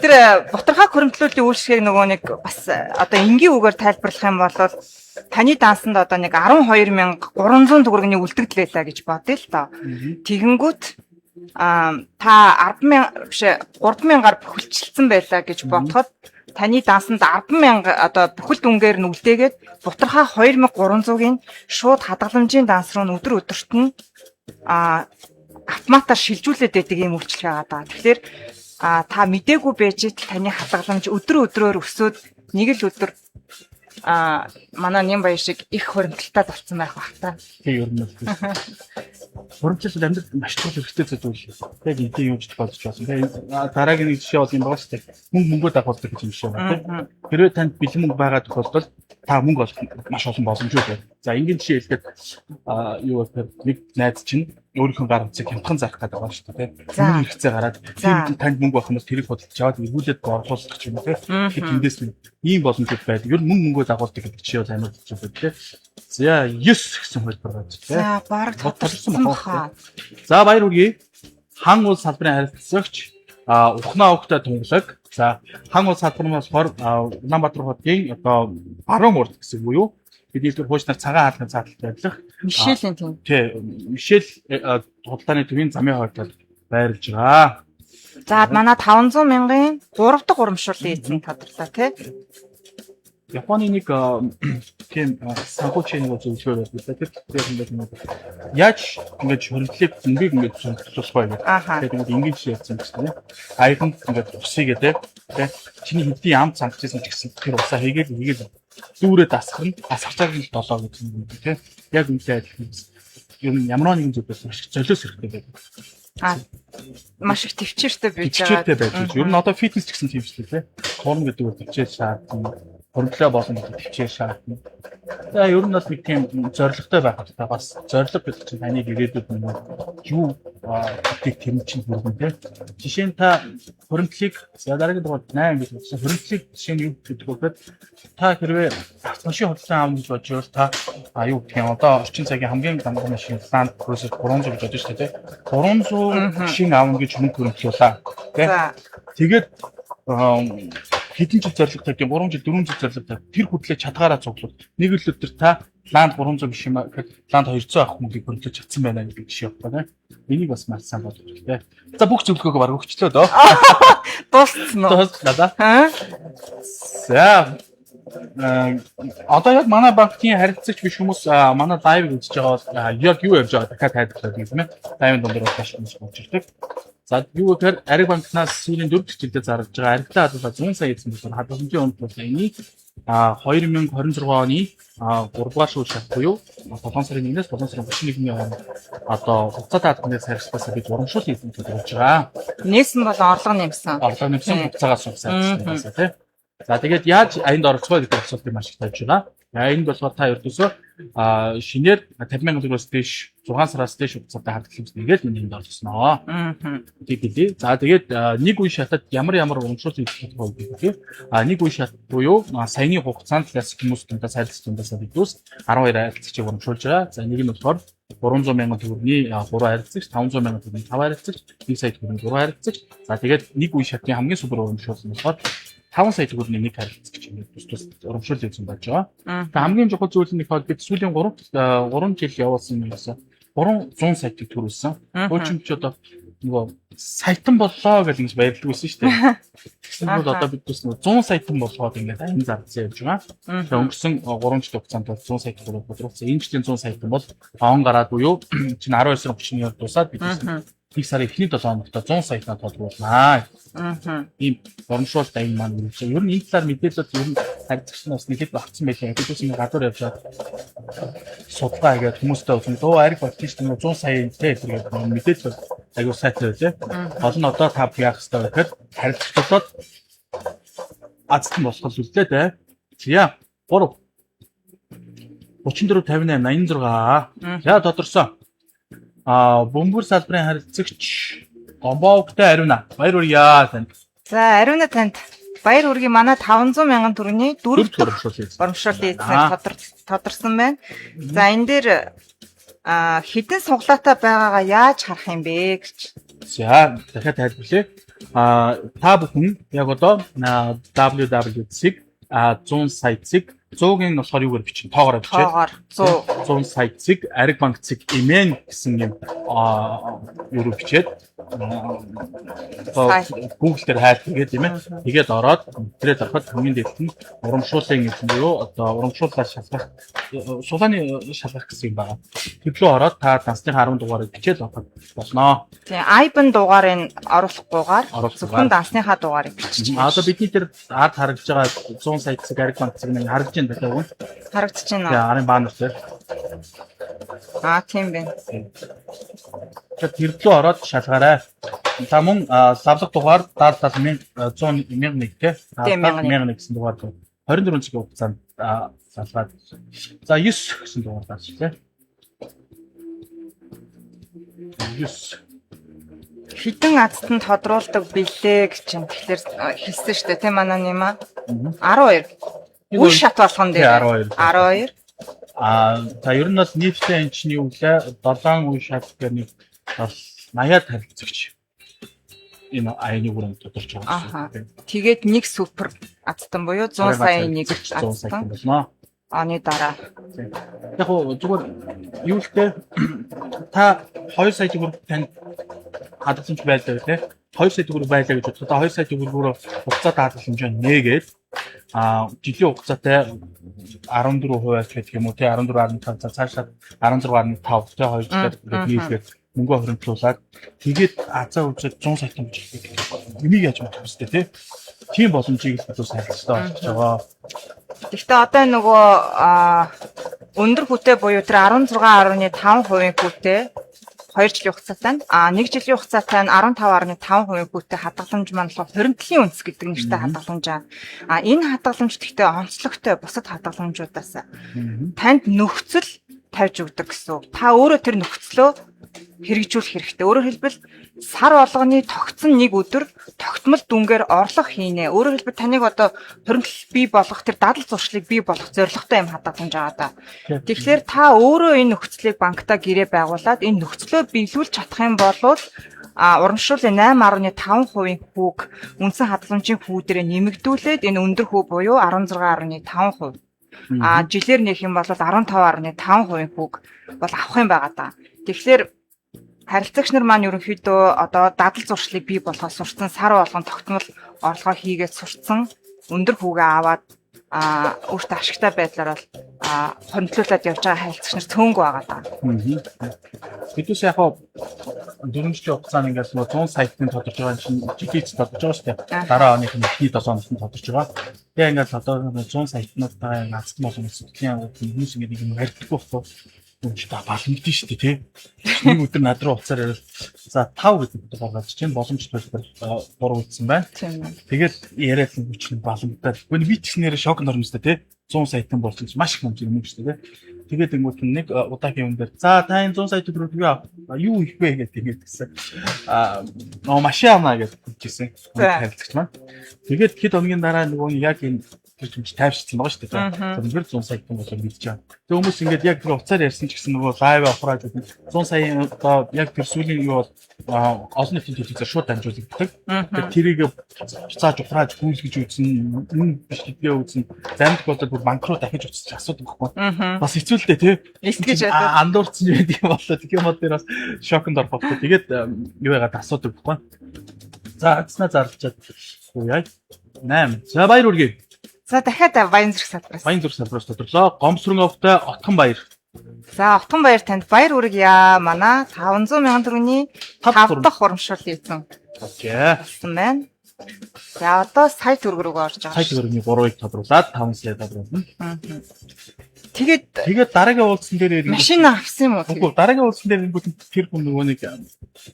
Тэр бутархаг хоримтлуулын үйлчлэгийг нөгөө нэг бас одоо энгийн үгээр тайлбарлах юм бол таны дансанд одоо нэг 12300 төгрөгийн үлдэгдэл байлаа гэж бодъё л доо. Тэгэнгүүт та 10,000 биш 3,000-аар бүхэлдсэн байлаа гэж бодоход таны дансанд 10,000 одоо бүхэл дүнгээр нь үлдээгээд бутархаа 2,300-ыг шууд хадгаламжийн данс руу нь өдөр өдөрт нь автоматар шилжүүлээд байдаг юм үйлчлэг байгаа даа. Тэгэхээр та мдээгүй байж итл таны хадгаламж өдөр өдрөөр өсөөд нэг л өдөр манай нэм баяр шиг их хоримтлалтай болсон байх бах та. Тийм ер нь бол. Хуримтлал амьдралд маш чухал хэрэгтэй зүйл. Яг энэний юм ч болж байна. Тэгээ дараагийн нэг жишээ бол юм байгаа шүү дээ. Мөнгө мөнгөө дагуулдаг гэж юм шиг байна тийм. Хэрвээ танд бэлэн мөнгө байгаа тохиолдолд та мөнгө олох маш олон боломжууд байна. За энгийн жишээ хэлэхэд юу вэ нэг найз чинь өөрийнхөө гар утсыг хямдхан зарах гэдэг байгаа шүү дээ тийм. Мөнгө хэрэгцээ гараад тэр танд мөнгө байх юм бол тэрийг худалдаж аваад эргүүлээд борлуулах ч юм уу тийм. Тэгэхээр тэндээс нь ийм боломжууд байдаг. Ер нь мөнгө мөнгөө дагуулдаг гэдэг жишээ бол амар зүйл байна тийм. За 9 гэсэн хувилбар гарч тийм. За бараг тодорсон баха. За баяр хүргэе. Хан уул салбарын харилцагч Ухнаа өгтэй тунгалаг. За хан уул салбар нь болохоор Улаанбаатар хотын одоо баруун урд гэсэн буюу бидний хэлбэр хуучнаар цагаан хаалганы цааталт байрлах. Мишелийн тийм. Тий, Мишель худалдааны төвийн замын хойд байрлаж байгаа. За манай 500 мянган 3 дахь урамшууллын эзэн тодорлоо тий. Японы нэг тийм санхүүчийн нэг зөвлөгөө байдаг. Тэр тэр ингээд нэг яаж ингэж хөрөнгөлийг мөнгийг ингэж зөвлөх вэ гэдэг. Тэгээд ингээд ингэж ярьсан гэсэн тийм. Аяганд ингээд усыг гэдэг тийм. Чиний хэдийн ам цангаж ирсэн ч гэсэн тэр усаа хийгээл хийгээл дүүрээ дасгах нь дасгаж байгаа нь долоо гэдэг юм тийм. Яг үнтэй адилхан. Ер нь ямар нэгэн зүйлээс маш их золиос хэрэгтэй байдаг. Маш их төвчээртэй байж байгаа. Төвчээртэй байж. Ер нь одоо фитнес ч гэсэн тийм шүү дээ, тийм. Хурм гэдэг нь төвчээр шаардна. Хөрөнгөлөө болон гэдэг төвчээр шаардна. За ер нь бол нэг тийм зоригтой байх хэрэгтэй. Бас зориг гэдэг чинь таны ирээдүйд нэг юу гэдгийг тэр чинь хүргэн тийм. Жишээ нь та хөрөнгөлийг за дараагийн дугаар 8 гэж бодсон. Хөрөнгөлийг жишээ нь юу гэдэг вэ гэхэд та хэрвээ автомашин худалдан авах гэж бодож байвал та юу гэх юм одоо орчин цагийн хамгийн дамбар машин Land Cruiser 300 гэж бодож шүү дээ, тийм. 300 шин авна гэж мөнгө хөрөнгөлүүлээ. Тийм. Тэгээд хэдэн жил зорилго тавьд, 3 жил 4 жил зорилго тавь. Тэр хөдлөө чадгаараа цуглуул. Нэг л өдөр та Land 300 биш юм аа гэхэд Land 200 авах мөнгийг хөрөнгөлөж чадсан байна гэдэг жишээ явах тийм. Энийг бас маш сайн бодох хэрэгтэй. За бүх зөвлөгөөгөө бараг өгчлөө дөө. Дууссан уу? Дуусна да. За одоо яг манай банкны харилцагч биш хүмүүс манай live ыг үзэж байгаа бол яг юу явж байгаа дахиад тайлбарлаад юм ээ. Live ын дундуур маш хүмүүс болж ирдэг. За юу гэхээр Ариг банкнаас сүүлийн 4 жилдээ зарж байгаа аригтай хадгалаа 100 сая эзэн болохоор хадгаламжийн үнд бол энийг 2026 оны 3 дугаар шүүх шат буюу 7 сарын 1-ээс 7 сарын 31-ний хооронд одоо хугацаатай хадгаламжаас харилцаасаа бид урамшуул эзэн төлөвлөж байгаа. Нээсэн болон орлого нэмсэн. Орлого нэмсэн хугацаагаас суусан тийм. За тэгээд яаж аянд оролцох вэ гэдэг асуултыг маш их тавьж байгаа. Аянд болохоор та ердөөсөө шинээр 50,000 төгрөгөөс дээш 6 сараас дээш хугацаатай хадгаламж нэгээл миний энд оролцсноо. Тэг гэлээ. За тэгээд нэг үе шатад ямар ямар урамшуулал хийх вэ гэдэг. Нэг үе шат буюу саяны хугацаанд талаас хүмүүс дундаас харилцагч дундаас бидүүс 12 харилцагчийг урамшуулж байгаа. За нэг нь болохоор 300,000 төгрөгийн 3 харилцагч, 500,000 төгрөгийн 5 харилцагч, 1 сая төгрөгийн 3 харилцагч. За тэгээд нэг үе шатны хамгийн супер урамшуулал нь болохоор 5 сая төгрөгийн нэг харилцагч ингээд тус тус урамшуул хийсэн байж байгаа. Тэгээ хамгийн чухал зүйл нь их бид сүүлийн 3 жил явуулсан юм байна. 300 саятыг төрүүлсэн. Хуучин ч одоо нөгөө саятан боллоо гэж ингэж баярлдаг байсан шүү дээ. Тэгсэн бол одоо бид бас нөгөө 100 саятан болгоод ингээд аян зарласан явж байгаа. Тэгээ өнгөрсөн 3 жил хугацаанд бол 100 сая төгрөг бодруулсан. Энэ жилийн 100 саятан бол он гараад буюу чинь 12 сарын 31-нд дуусаад бид 1 сарын эхний 7 хоногт 100 саятан тодруулнаа. Ийм урамшуулт аян маань үргэлжлээ. Ер нь энэ талаар мэдээлэл ер нь харилцагч нар бас нэлээд багцсан байлаа. Бид бас ингэ гадуур явж байгаа судалгаа хийгээд хүмүүстэй болсон. Дөө ариг болчих шүү дээ 100 сая тэ гэдэг мэдээлэл аягүй сайтай байлээ. Гол нь одоо та бүх яах ёстой вэ гэхэд харилцагч болоод азтан болох л үлдээ дээ. За 3 34 58 86. За тодорсон. Бөмбөр салбарын харилцагч Гомбоогтой Ариуна. Баяр хүргье танд. За Ариуна танд баяр хүргэе. Манай 500,000 төгрөгийн 4 дахь урамшууллын эзнэр тодорсон байна. За энэ дээр хэдэн суглаатай байгаагаа яаж харах юм бэ гэж. За дахиад тайлбарлая. Та бүхэн яг одоо www.100 сая цэг 100-ийн болохоор юугаар бичин? Тоогоор бичээд. Тоогоор 100. 100 сая цэг Ариг банк цэг имэн гэсэн юм юу руу бичээд Google дээр хайлт хийгээд тийм ээ. Тэгээд ороод тэрээд ороход хамгийн дээд нь урамшууллын гэсэн буюу одоо урамшууллаа шалгах сулааны шалгах гэсэн юм байна. Тэр рүү ороод та дансныхаа 10 дугаарыг бичээд ороход болно. Тийм, IBAN дугаарыг оруулахгүйгээр зөвхөн дансныхаа дугаарыг бичиж. Одоо бидний тэр ард харагдж байгаа 100 сая цэг Ариг банк цэг нэг харагдж байна даа үгүй. Харагдаж байна уу? Тийм, арын баннер дээр. Тийм байна. Тэгэхээр тэр рүү ороод шалгаарай. Та мөн лавлах дугаар 70 100 1001 тий. 1001 гэсэн дугаар 24 цагийн хугацаанд залгаад. За 9 гэсэн дугаар дарч тий. 9 Хэдэн азтан тодруулдаг билээ гэж юм. Тэгэхээр хэлсэн шүү дээ тий манай нима. 12. Үе шат болгон дээр 12. 12. За ер нь бол нийтдээ энэ чинь юу гэлээ 7 үе шат гэх нэг 80-аад харилцагч энэ аяны бүрэн тодорч байгаа гэсэн. Тэгээд нэг супер азтан буюу 100 сая нэг азтан болно. Оны дараа. Яг гоо зүгээр юу л дээ та 2 сая төгрөг танд хадгаламж байлаа гэх тээ. 2 сая төгрөг байлаа гэж бодоход 2 сая төгрөгөөр хугацаатай хадгаламжаа нээгээд жилийн хугацаатай 14% ч гэдэг юм уу те, 14.5, за цаашаа 16.5 те, 2 жилээр нийлгээд мөнгө хоригдлуулад тэгээд азаа үзээд 100 сая төгрөг энийг яаж бодох вэ те. Тийм боломжийг л бид бас харилцаа олгож байгаа. Гэхдээ одоо нөгөө өндөр хүүтэй буюу тэр 16.5% хүүтэй 2 жилийн хугацаатай нь 1 жилийн хугацаатай нь 15.5% хүүтэй хадгаламж маань болохоор хуримтлалын үндэс гэдэг нэртэй хадгаламж аа. Энэ хадгаламж гэхдээ онцлогтой бусад хадгаламжуудаас танд нөхцөл тавьж өгдөг гэсэн үг. Та өөрөө тэр нөхцлөө хэрэгжүүлэх хэрэгтэй. Өөрөөр хэлбэл сар болгоны тогтсон нэг өдөр тогтмол дүнгээр орлого хийнэ. Өөрөөр хэлбэл таныг одоо хуримтлал бий болгох тэр дадал зуршлыг бий болгох зорилготой юм хадгаламж байгаа даа. Тэгэхээр та өөрөө энэ нөхцөлийг банкта гэрээ байгуулад энэ нөхцлөө биелүүлж чадах юм бол урамшууллын 8.5% хүүг үндсэн хадгаламжийн хүү дээрээ нэмэгдүүлээд энэ өндөр хүү буюу 16.5%, жилээр нэх юм бол 15.5% хүүг бол авах юм байгаа даа. Тэгэхээр харилцагч нар маань ерөнхийдөө одоо дадал зуршлыг бий болгоод сурцсан, сар болгон тогтмол орлогоо хийгээд сурцсан, өндөр хүүгээ аваад өөртөө ашигтай байдлаар бол хоригдлуулад явж байгаа харилцагч нар цөөнгүй байгаа даа. Бидээс яг хаа 4 жилийн хугацаанд ингээс нөгөө 100 саятын тодорч байгаа чинь жилийн эц тодорч байгаа шүү дээ. Дараа оных нь эхний 7 хоногт нь тодорч байгаа. Тэгээ ингээд одоо 100 саятнуудаа азтан болон сэтгэлийн хүмүүс ингээд нэг юм ярьдаггүй байхгүй. Үгүй та балмигдэн шүү дээ тий. Нэг өдөр над руу уцаар яриад за 5 гэдэг утга гаргаж чинь боломж төлбөр 3 үлдсэн байна. Тэгэл яриад л хүчин баламгдаад. Үгүй би ч нэрээ шок норм шүү дээ тий. 100 саятан болсон чинь маш их хэмжээ юм шүү дээ тий. Тэгээд ингүүт нэг удаагийн юм дээр за та энэ 100 сая төгрөг юу их вэ гэдэг ингэж гисэн. Нөө машин авна гэж хэлжсэн. Харилцагч маань. Тэгээд хэд хоногийн дараа нөгөө яг энэ тэр чимч тайвширсан байгаа шүү дээ. Үнэхээр 100 сая төгрөг болоо мэдж байгаа. Тэгээ хүмүүс ингээд яг тэр уцаар ярьсан ч гэсэн нөгөө лайв авахраа гэдэг 100 саяын одоо яг тэр сүүлийн юу бол олон нийтийн телевизээр шууд дамжуулагддаг. Тэгээд тэрийг буцааж ухрааж гүйлгэж үзэн, үнэн биш гэдгээ үзэн, зарим тохиолдолд бүр банк руу дахиж уцаж асуудаг байхгүй. Бас хэцүү л дээ тий. Итгэж андуурсан юм байдаг юм болоо. Тэгэх юм бол тэр бас шоконд орох байхгүй. Тэгээд юу яагаад асуудаг байхгүй. За агснаа зарлчаад яа 8. За баяр хүргэе. За дахиад Баян зүрх салбараас. Баян зүрх салбараас тодорлоо. Гомсрон овтой Отхон баяр. За Отхон баяр танд баяр хүргье. Манай 500 мянган төгрөгийн 5 дахь урамшууллын эзэн болсон байна. За одоо сая төгрөг рүү орж байгаа. Сая төгрөгийн 3-ыг тодруулаад 5 сая тодруулна. Тэгээд дараагийн уулзсан дээр машин авсан юм уу? Үгүй, дараагийн уулзсан дээр ирэнгүүт тэр хүн нөгөө нэг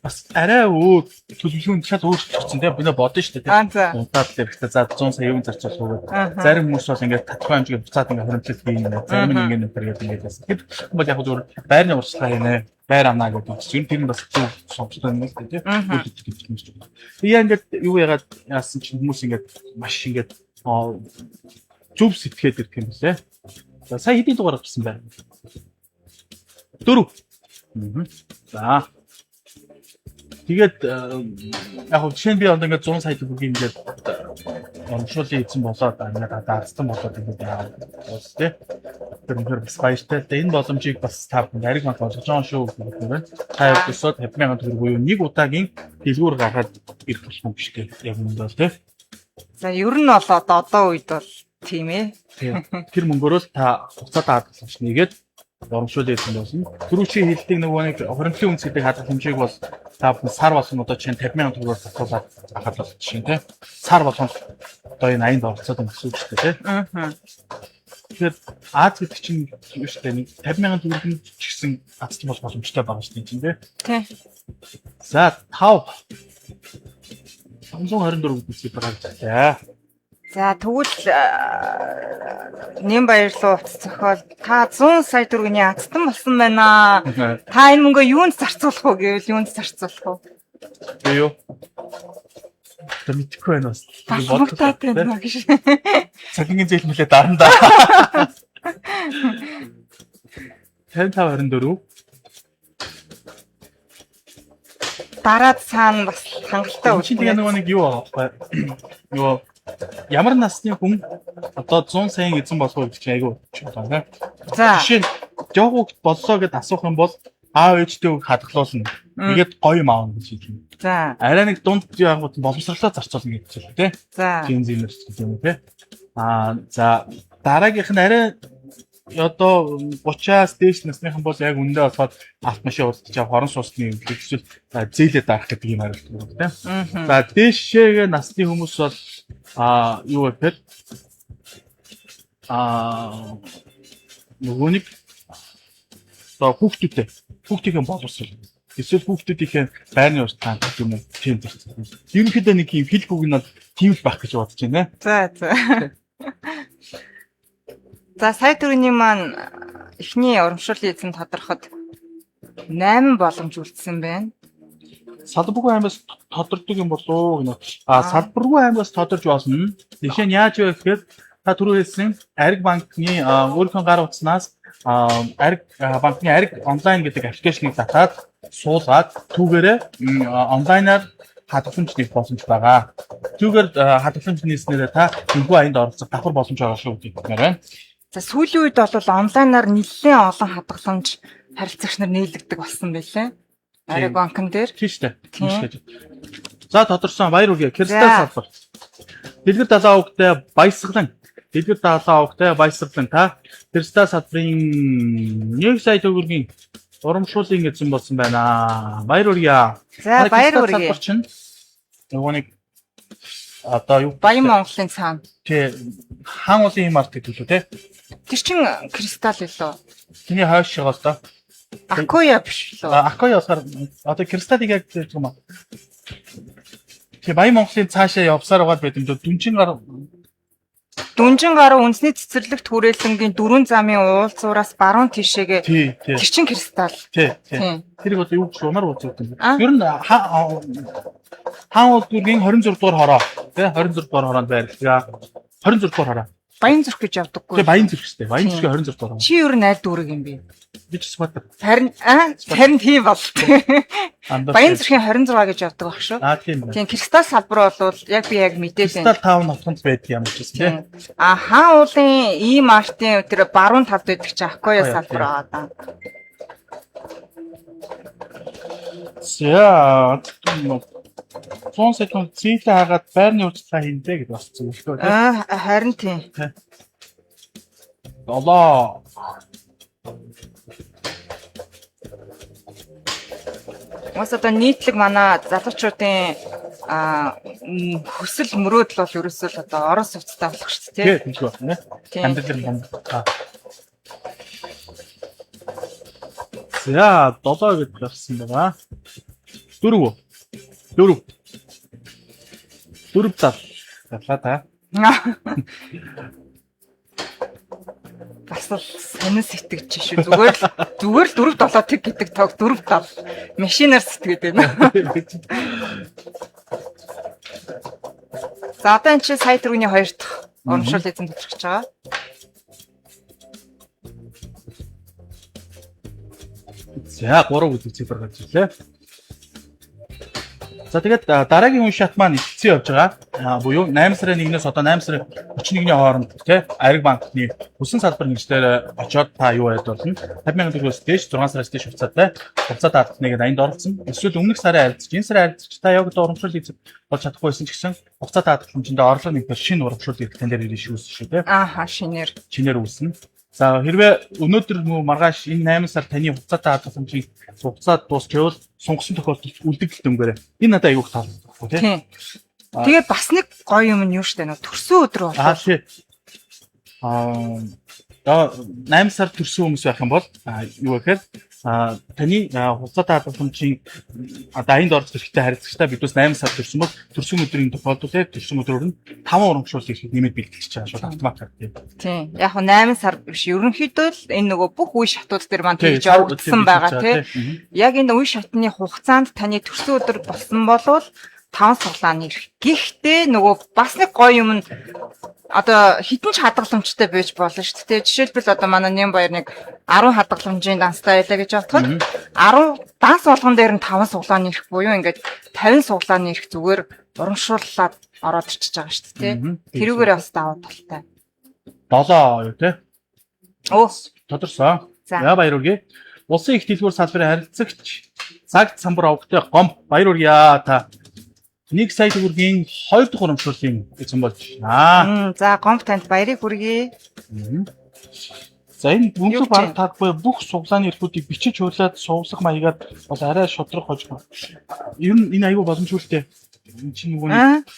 бас арай өөр төлөвлөгөөнд шал өөрчлөгдсөн тийм би нэ бодно шүү дээ. Удаад л хэрэгтэй. За 100 сая юун зарцуулах вэ? Зарим хүмүүс бол ингээд татвар хэмжээгээр буцаад ингээд хоримтлал хийнэ. Зарим нь ингээд нэтэр гэдэг ингээд байсан. Тэр бол яг зүгээр байрны урьдчилгаа хийнэ. Байр авна гэдэг чинь тэр нь бас зөв сонголттой юм л дээ тийм. Үйл гэж юм шиг. Тэгээ ингээд юу яагаад яасан чинь хүмүүс ингээд маш ингээд зөв сэтгээд ирэх юм лээ. За сая хэдийн дугаар гарсан бэ? 4. За. Тэгээд яг хөө жишээ нь би одоо ингээд 100 сая төгрөгийн ингээд урамшууллын эзэн болоод ингээд азтан болоод ингээд яа тий. Тэр үнэхээр бас баяртай л да. Энэ боломжийг бас та бүхэнд ариг банк олгож байгаа шүү гэдэг байна. Та өсөө 50 мянган төгрөг буюу нэг удаагийн дэлгүүр гаргаад ирэх болох юм биш үү? Яг үүнд бол тий. За ер нь бол одоо үед бол тийм ээ. Тэр мөнгөөрөө л та хугацаатай хадгаламж нэгээд урамшууллын эзэн болно. Түрүү чи хэлдэг нөгөө нэг хоримтлын үндэс гэдэг хадгаламжийг бол та бүхэн сар болгон одоо чинь 50 мянган төгрөгөөр татуулаад авах бол жишээ тий. Сар болгон одоо энэ 80-д оролцоод юм гэсэн үг шүү дээ тий. Тэгэхээр Аз гэдэг чинь юу шүү дээ нэг 50 мянган төгрөг ч гэсэн азтан болох боломжтой байгаа шүү дээ чинь тий. Тий. За 5 524 гэдэг цифр гарч. За тэгвэл нэм баярлуу утас зохиол та 100 сая төгрөгийн азтан болсон байна. Та энэ мөнгөө юунд зарцуулах вэ гэвэл юунд зарцуулах вэ? Би юу? Тэ мэдэхгүй байна бас. Балмагтаад байна гэж. Цалингийн зээл мөлий дарна да. 55 24. Дараад цаана бас хангалттай үү. Тэгээ нөгөө нэг юу байгаа байхгүй юу? Ямар насны хүн одоо 100 саяын эзэн болох вэ гэж чинь айгүй чухал байна. За. Жишээ нь жоох хүүхэд боллоо гэд асуух юм бол Аав ээжтэй үг хадгалуулна. Тэгээд гоё юм аавна гэж хэлнэ. За. Арай нэг дунд янгууд боломжтой зарцуулна гэж хэлсэн тий. За. Gen Z нар ч гэдэг юм уу тий. Аа за дараагийнх нь арай одоо 30-аас дээш насныхан бол яг үндэ болохоор автомашин худалдаж авах, орон сууцны юм эсвэл зээлээ дарах гэдэг юм хариулт байна тий. За дээшээгээ насны хүмүүс бол юу вэ гэхээр нөгөө нэг одоо хүүхдүүдтэй хүүхдийн боловсрол эсвэл хүүхдүүдийнхээ байрны уртаан гэх юм уу тийм зарцуулна. Ерөнхийдөө нэг юм хэлэх үг нь бол тийм л байх гэж бодож байна. За за. За сая төгрөгийн маань эхний урамшууллын эзэм тодорход 8 боломж үлдсэн байна. Салбаргүй аймагаас тодордог юм болов уу гэнэ. Салбаргүй аймагаас тодорж болно. Жишээ нь яаж вэ гэхээр та түрүү хэлсэн Ариг банкны өөрийнхөө гар утаснаас Ариг банкны Ариг онлайн гэдэг аппликейшнийг татаад суулгаад түүгээрээ онлайнаар хадгаламж нээх боломж байгаа. Түүгээр хадгаламж нээснээрээ та энэхүү аянд оролцох давхар боломж байгаа шүү гэдэг юм байна. За сүүлийн үед бол онлайнаар нэлээд олон хадгаламж харилцагч нар нийлэгдэг болсон байлээ. Ариг банкн дээр. Тийм шүү дээ. За тодорсон баяр хүргэе. Кристалл салбар. Дэлгэр далайн овогтой баясгалан. Дэлгэр далайн овогтой баясгалан та Кристалл салбарын 1 сая төгрөгийн урамшууллын эзэн болсон байна. Баяр хүргэе. За баяр хүргэе. Салбар чинь нөгөө нэг одоо юу Баян Монголын цаана. Тий. Хаан уулын юм арт гэдэг лүү те. Тэр чин кристалл илүү. Тэний хойш шиг л доо. Акоя биш лөө. Акоя болохоор одоо кристаллыг яг хэлж байгаа юм аа. Тий Баян Монголын цаашаа явсаар байгаа байт юм дөө дүнжин гар Дүнжин гаруй үндэсний цэцэрлэгт хүрээлэнгийн дөрвөн замын уулзуураас баруун тишээгээ тий. Тэр чин кристалл. Тий. Тэрийг одоо юу гэж унаар уулздаг юм. Ер нь хаан уул дүүргийн 26 дугаар хороо тий 26 дугаар хороонд байрлаа. 26 дугаар хороо. Баян зүрх гэж явдаггүй. Тий Баян зүрх шүү дээ. Баян зүрхийн 26 дугаар. Чи ер нь аль дүүрэг юм бэ? Би ч Сүхбаатар. Харин харин тийм бол. Баян зүрхийн 26 гэж явдаг баг шүү. Тийм байна. Тийм кристалл салбар бол яг би яг мэдээлэн. Кристалл таун хотгонд байдаг юм ч гэсэн тий. Хаан уулын ийм артын тэр баруун талд байдаг чи Акоя салбар байгаа даа. За 100 сая төгрөг зээлээ хагаад байрны урьдчилгаа хийнэ гэж бас зөвлөлтөө тий. Харин тийм. 7. Бас одоо нийтлэг манай залуучуудын хүсэл мөрөөдөл бол ерөөсөө л одоо орон сууцтай болох шүү дээ. Тийм тийм байна. Амьдрал нь бомб. За 7 гэж гарсан байгаа. 4. 4. 4 зал. Залаа та. Бас л сонин сэтгэж шүү. Зүгээр л 4 7 тэг гэдэг тоог 4 7 машинаар сэтгээд байна. За одоо энэ чинь сая төгрөгийн 2 дахь урамшуул эзэм тодорхож байгаа. За 3 гэдэг цифр гарч ирлээ. За тэгээд дараагийн үе шат маань эхэлсэн явж байгаа. Буюу 8 сарын 1-ээс одоо 8 сарын 31-ний хооронд тий Ариг банкны хүссэн салбар нэгжлээр очиод та юу яаж болно? 50,000 төгрөгөөс дээш 6 сараас дээш хугацаатай хугацаатай хадгалныг аянд оролцсон. Эсвэл өмнөх сарын харилцагч, энэ сарын харилцагч та яг одоо урамшуул эзэм болж чадахгүй байсан ч гэсэн хугацаатай хадгаламжинд орлого нэмэхээр шинэ урамшуул эрх тань дээр ирнэ шүү тий. Ааха шинээр. Шинээр үүснэ. За хэрвээ өнөөдөр мөн маргааш энэ 8 сар таны хугацаатай хадгаламжийн хугацаа дуусчихвал сунгасан тохиолдолд үлдэгдэл дөнгөрөө. Энэ надад аягүй таалагдсан тий. Тэгээ бас нэг гоё юм нь юу штэ нөө төрсөн өдөр болоо. Тий. 8 сар төрсөн хүмүүс байх юм бол юу гэхээр таны хугацаатай хадгаламжийн одоо аянд орох хэрэгтэй харилцагчтай бидээс 8 сар төрсөн бол төрсөн өдрийн тохиолдолд төрсөн өдрөөр нь 5 урамшуул ирэхэд нэмээд бэлтгэлж байгаа шууд автоматар тийм. Тийм. Яг нь 8 сар биш ерөнхийдөө л энэ нөгөө бүх үе шатууд дээр маань тэгж явагдсан байгаа тий. Яг энэ үе шатны хугацаанд таны төрсөн өдөр болсон болвол 5 суглааны эрх. Гэхдээ нөгөө бас нэг гоё юм нь одоо хитэн ч хадгаламжтай байж болно шүү дээ. Жишээлбэл одоо манай Нямбаяр нэг 10 хадгаламжийн данстай байлаа гэж бодоход 10 данс болгон дээр нь 5 суглааны эрх буюу ингээд 50 суглааны эрх зүгээр урамшууллаад ороод ирчихэж байгаа шүү дээ. Тэрүүгээр бас давуу талтай. 7 юу те? Өө Тодорсон. За. За баяр хүргэе. Улсын их дэлгүүр салбарын харилцагч Цагт самбар овгтой гомб баяр хүргье та. 1 сая төгрөгийн 2 дахь урамшууллын эзэн болж байна. За, гомб танд баярыг хүргэе. За, энэ Юу бөмбөг бараг гэж таггүй бүх суглааны эрхүүдийг бичиж хуулаад сувлах маягаар бол арай шудраг хож. Ер нь энэ аюу боломжтой. Энэ чинь нөгөө нэг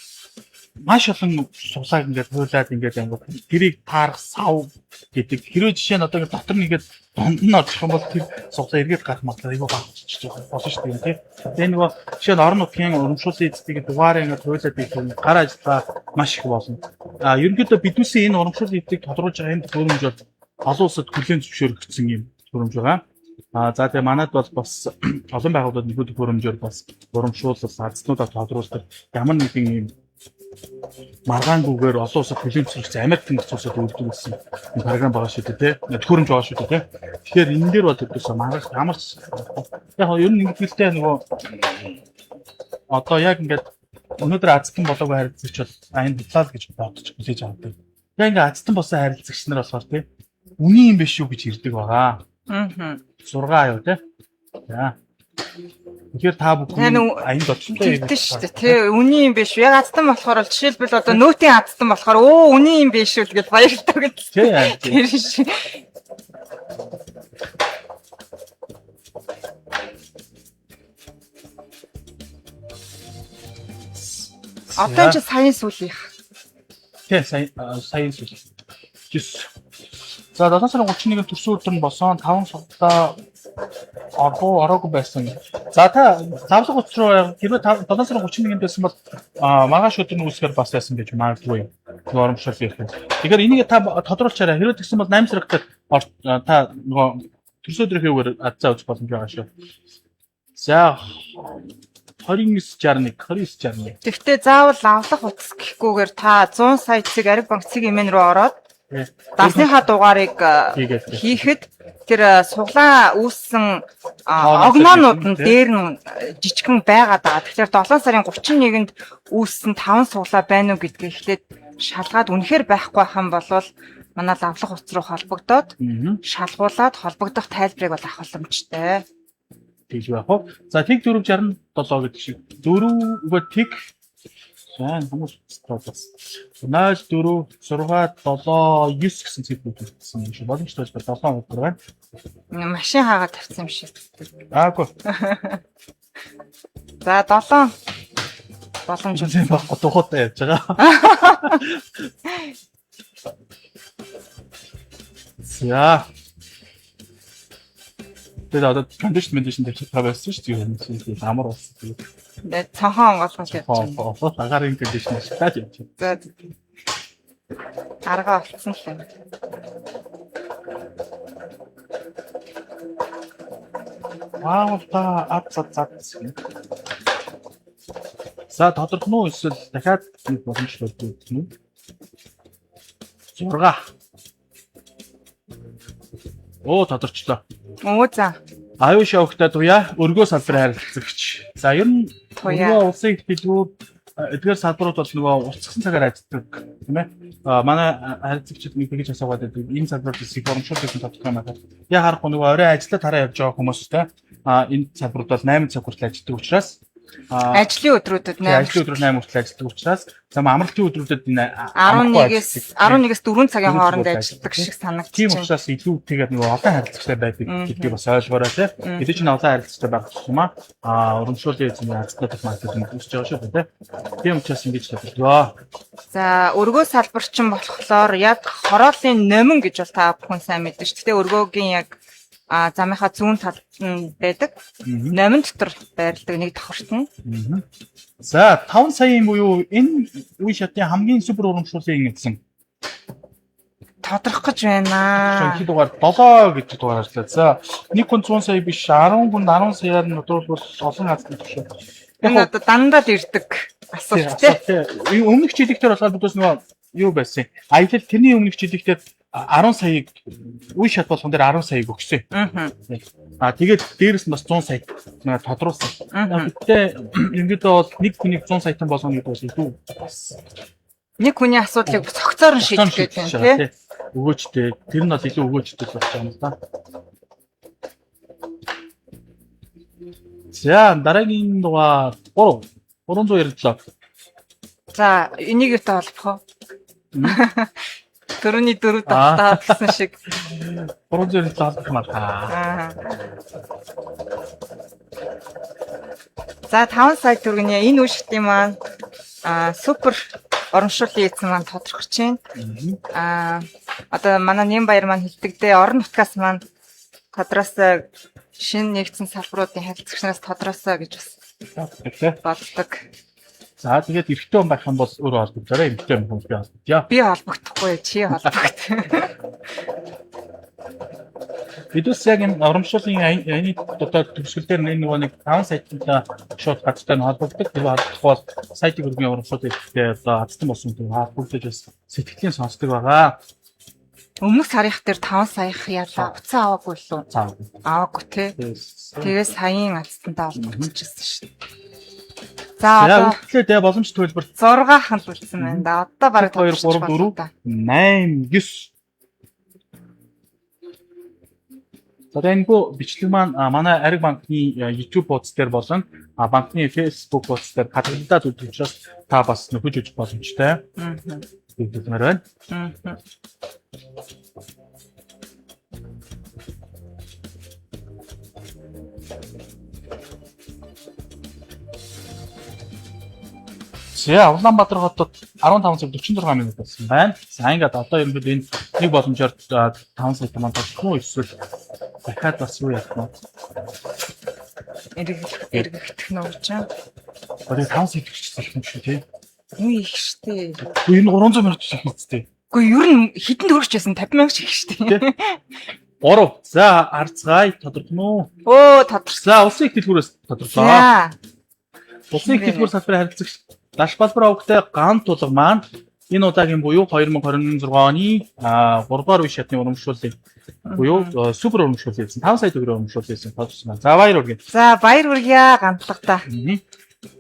маш олон суглааг ингээд хуулаад ингээд ангууд тэрийг таарах сав гэдэг. Хэрвээ жишээ нь одоо ингээд дотор нь ингээд донд нь орчих юм бол тэр суглаа эргээд гарах магадлал аюу бага болчихж байгаа болно шүү дээ, тийм. Тэгээ нөгөө жишээ нь орон нутгийн урамшууллын эзэдийг дугаараа ингээд хуулаад ирэх юм гар ажиллагаа маш их болно. А ерөнхийдөө бидүүсийн энэ урамшууллын эзэдийг тодруулж байгаа энэ төхөөрөмж бол олон улсад хүлээн зөвшөөрөгдсөн юм төхөөрөмж байгаа. А за, тэгээ манад бол бас олон байгууллагууд нэгэн төхөөрөмжөөр бас урамшуулал азтнуудаа тодруулдаг ямар нэгэн юм маргаангүйгээр олон улсад хүлээн зөвшөөрөгдсөн Америк нэгдсэн улсад өгдөг гэсэн энэ програм байгаа шүү дээ, тий. Төхөөрөмж байгаа шүү дээ, тий. Тэгэхээр энэ дээр бол ердөөсөө маргааш ямар ч яг нь ер нь нэгдэлтэй нөгөө одоо яг ингээд өнөөдөр азтан болоогүй харилцагч бол энэ худлаа л гэж бодож хүлээж авдаг. Яг ингээд азтан болсон харилцагч нар болохоор, тий, үний юм биш үү гэж ирдэг байгаа. 6 аюу, тий. За. Тэгэхээр та бүхэн аянд очтой Тэгдэж шүү дээ. Тэ, үний юм биш. Яг азтан болохоор бол жишээлбэл одоо нөөтийн азтан болохоор өө үний юм биш үү гэж баярлалаа гэж. Тий. Тэр шиг. Одоо чи саяын сүүлийнх. Тий, сая саяын сүүл. 9. За, 7 сарын 31-нд төрсөн өдөр нь болсон 5 суглаа орох уу ороогүй байсан. За, та завлаг утас руу хэрвээ 7 сарын 31-нд байсан бол маргааш өдөр нь үүсгэхээр бас байсан гэж магадгүй. Нөгөө урамшуул ирэх юм. Тэгэхээр энийг та тодруулчаарай. Хэрвээ тэгсэн бол 8 сард та нөгөө төрсөн өдрийнхөө үгээр азаа үзэх боломж байгаа шүү. За, 2961 2961. Тэгвэл заавал авлах утас гэхгүйгээр та 100 сая цэг Ариг банк цэг имэн рүү ороод дасныхаа дугаарыг Хийгээд. хийхэд тэр суглаа үүссэн Тооноо огноонууд нь тийм. дээр нь жижигхэн байгаад байгаа. Тэгэхээр 7 сарын 31-нд үүссэн 5 суглаа байна уу гэдгийг эхлээд шалгаад үнэхээр байхгүй байх юм бол манай лавлах утас руу холбогдоод шалгуулад холбогдох тайлбарыг бол авах боломжтой. Тэгж байх уу? За, тэг 467 гэдэг шиг. 4 үгүй тэг. За, энэ хүмүүс бас 0 4 6 7 9 гэсэн цифрүүд үлдсэн юм шиг. Боломжтой бол 7 хувьд байна. Машин хаагаад тавьсан юм шиг. Аагүй. За, 7 боломж. Зүйл байхгүй тухайтай явж байгаа. За. Тэгээд одоо condition condition дээр та байсан шүү дээ. Тийм амар болсон. Тэгээд цонхоо онгойлгол явж байна. Хоо агарын condition ашиглаад явж байна. За. Арга олцсон л юм. Вау, та ад зад зад. За, тодорхой нь уу эсвэл дахиад нэг боломж болдог юм уу? 6. Оо, тодорчлоо. Өө за. Аюу шавхтай туяа өргөө салбарын харилцагч. За, ер нь Туяа. өргөө улсын их дэлгүүр эдгээр салбарууд бол нөгөө уртсгсан цагаар ажилладаг, тийм ээ. А манай харилцагчид нэг тэгж асуугаад байдаг. Энэ салбарт их урамшуул гэсэн тодорхой юм байна. Яг харахгүй нөгөө орой ажиллаа тараа явж байгаа хүмүүс те. А энэ салбарууд бол 8 цаг хүртэл ажилладаг учраас Ажлын өдрүүдэд 8 8 ажлын өдрөөр 8 хүртэл ажилладаг учраас за амралтын өдрүүдэд энэ амрахгүй 11-ээс ажилладаг. 11-ээс 4 цагийн 4 хооронд цаг ажилладаг шиг санагдчих. Тийм учраас илүү тэгээд нөгөө олон харилцагчтай байдаг гэдгийг бас ойлгоорой те. Хэдий ч олон харилцагчтай байх юм аа урамшууллын эзэн азтай магадлал нь үүсэж байгаа шүү дээ. Тийм учраас ингэж тодорхой. За, өргөө салбарчин болохоор яг хорооллын номин гэж бол та бүхэн сайн мэднэ шүү. Гэтэ өргөөгийн яг замынхаа зүүн талд нь байдаг. Номин дотор байрладаг нэг давхарт нь. За, 5 саяын буюу энэ үе шатын хамгийн супер урамшууллын эзэн. Тодрох гэж байна. Шинэ дугаар 7 гэж дугаар ажиллаа. За, нэг хүн 100 сая биш, 10 хүн 10 саяар нь тодруулбал олон азтай төвшөө. Энэ одоо дандаа л ирдэг асуулт тий. Тийм. Өмнөх жилигтэр болохоор бидээс нөгөө юу байсан. Аялал тэрний өмнөх жилигтэр 10 саяыг үе шат болгон дээр 10 саяыг өгсөн. Аа, тэгээд дээрэс нь бас 100 сая нөгөө тодруулсан. Гэтэ ерөнхийдөө бол нэг хүнийг 100 саятан болгоно гэдэг бол илүү бас Нэг хүний асуудлыг цогцоор нь шийдэх гэдэг юм тий. Өгөөжтэй. Тэр нь бол илүү өгөөжтэй болж байгаа юм л да. За, дараагийн дугаар 3 397. За, энийг юутай холбох вэ? Дөрөвний дөрөв Аа. давтаа гэсэн шиг. 397 холбох юм аа. Аа. За, 5 сая төгрөгийн энэ үе шатны маань супер урамшууллын эзэн маань тодорхож байна. Аа, одоо манай Нямбаяр маань хэлдэг дээ, орон нутгаас маань тодроосоо, шинэ нэгдсэн салбаруудын харилцагчнаас тодроосоо гэж бас боддог. За, тэгээд эрэгтэй хүн байх юм бол өөрөө холбогдоорой. Эмэгтэй хүн би холбогдъё. Би холбогдохгүй, чи холбогд. Бид бас яг энэ урамшууллын аяны одоо төгсгөл дээр энэ нөгөө нэг 5 саяттай шууд газартай нь холбогддог. Тэр холбогдох бол сая төгрөгийн урамшуулал ирэхдээ одоо азтан болсон юм холбогдож бас сэтгэлийн сонсдог байгаа. Өмнөх сарынх дээр 5 саях ялаа. Уцаа аваагүй лүү? За. Аваагүй те. Тэгээ Тэгээ саяын алстантай холбогдчихсон шүү дээ. За, одоо үлдлээ дээ, боломж төлбөр 6 хан л үлдсэн байна да. Одоо бараг 2 3 4 8 9. За, энэхүү бичлэг маань манай Ариг банкны YouTube хуудас дээр болон банкны Facebook хуудас дээр хадгалагдаад үлдэх учраас та бас нөхөж үзэх боломжтой. Хэлмээр байна. За, Улаанбаатар хотод 15 цаг 46 минут болсон байна. За, ингээд одоо ерөнхийдөө энэ нэг боломжоор 5 сая маань тодорхой уу, эсвэл дахиад бас юу яах вэ? Эргэгдэх нөө гэж. Одоо 5 сая төгсчих юм шүү, тий. Юу их штэ. Үгүй, энэ 300 мянга их үстэй. Үгүй, ер нь хитэн төгрөгч байсан, 50 мянга их штэ. 3. За, арцгаая, тодорхой уу? Өө, тодорсон. За, улсын их дэлгүүрээс тодорлоо. За. Улсын их дэлгүүр салбарын харилцагч Даш балбар овогтой ган тулга маань энэ удаагийн буюу 2026 оны 3 дугаар үе шатны урамшууллыг буюу супер урамшууллыг хийсэн. 5 сая төгрөгийн урамшууллыг хийсэн тодорсон байна. За, баяр хүргэе. За, баяр хүргье гантлагдаа.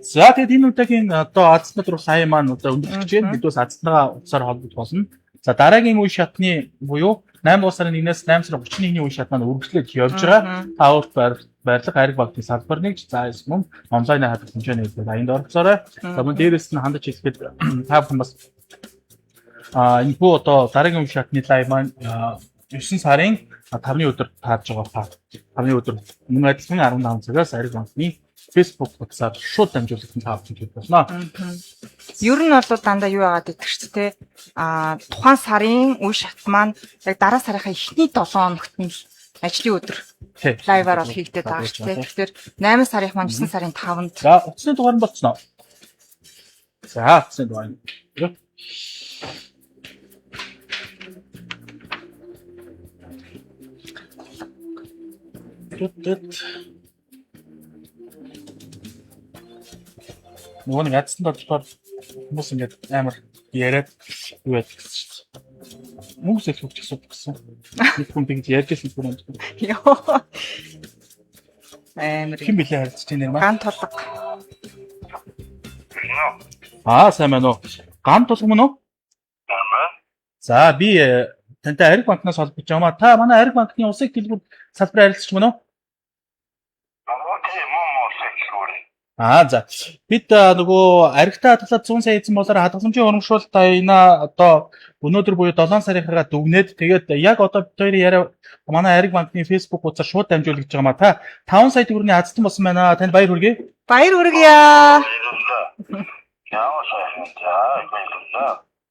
За, тэгээд энэ удаагийн одоо азтнад руу сая маань одоо өндөрлөж байна. Бид бас азтнагаа утсаар холбогдох болно. За, дараагийн үе шатны буюу 8 дугаар сарын 1-ээс 8 сарын 31-ний үе шат маань үргэлжлээд явж байгаа. Та өөрт барилга Ариг банкны салбар нэгж за мөн онлайн хадгаламжаа нээлттэй аянд оролцоорой. За, мөн дээрэс нь хандаж хэлэхэд та бүхэн бас энэ хүү одоо дараагийн үе шатны live маань 9 сарын 5-ны өдөр таарж байгаа та. 5-ны өдөр мөн адилхан 15 цагаас Ариг банкны Facebook хуудасаар шууд дамжуулалтанд та бүхэн хийх болно. Ер нь бол дандаа юу яагаад идэх ч те, тухайн сарын үе шат маань яг дараа сарынхаа эхний 7 хоногт нь ажлын өдөр live аар бол хийгдээд байгаа шүү дээ. Тэгэхээр 8 сарынх маань 9 сарын 5-нд. За, утасны дугаар нь болцсноо. За, утасны дугаар. Нөгөө нэг адсан тодорхой хүмүүс ингээд амар яриад юу байдаг гэсэн шүү дээ. Мөнгө сэлхүүч асуудаг гэсэн. Нэг хүн тэгж ярьж байсан юм. Йоо. Амар. Хэн блэ харилцаж байна нэр маань? Ган тулга. Аа, сайн байна уу? Ган тулга мөн үү? За, би тантай Ариг банкнаас холбогдож байгаа маа. Та манай Ариг банкны улсын их дэлгүүр салбарын харилцагч мөн үү? Аа, за. Бид нөгөө аригтай хадгалаад 100 сая эзэн болоор хадгаламжийн урамшуулалт аяна одоо өнөөдөр буюу 7 сарынхаа дүгнээд, тэгээд яг одоо бид хоёрын яриа манай Ариг банкны Facebook хуудасаар шууд дамжуулж байгаа маа. Та 5 сая төгрөгийн азтан болсон байна. Танд баяр хүргэе. Баяр хүргье.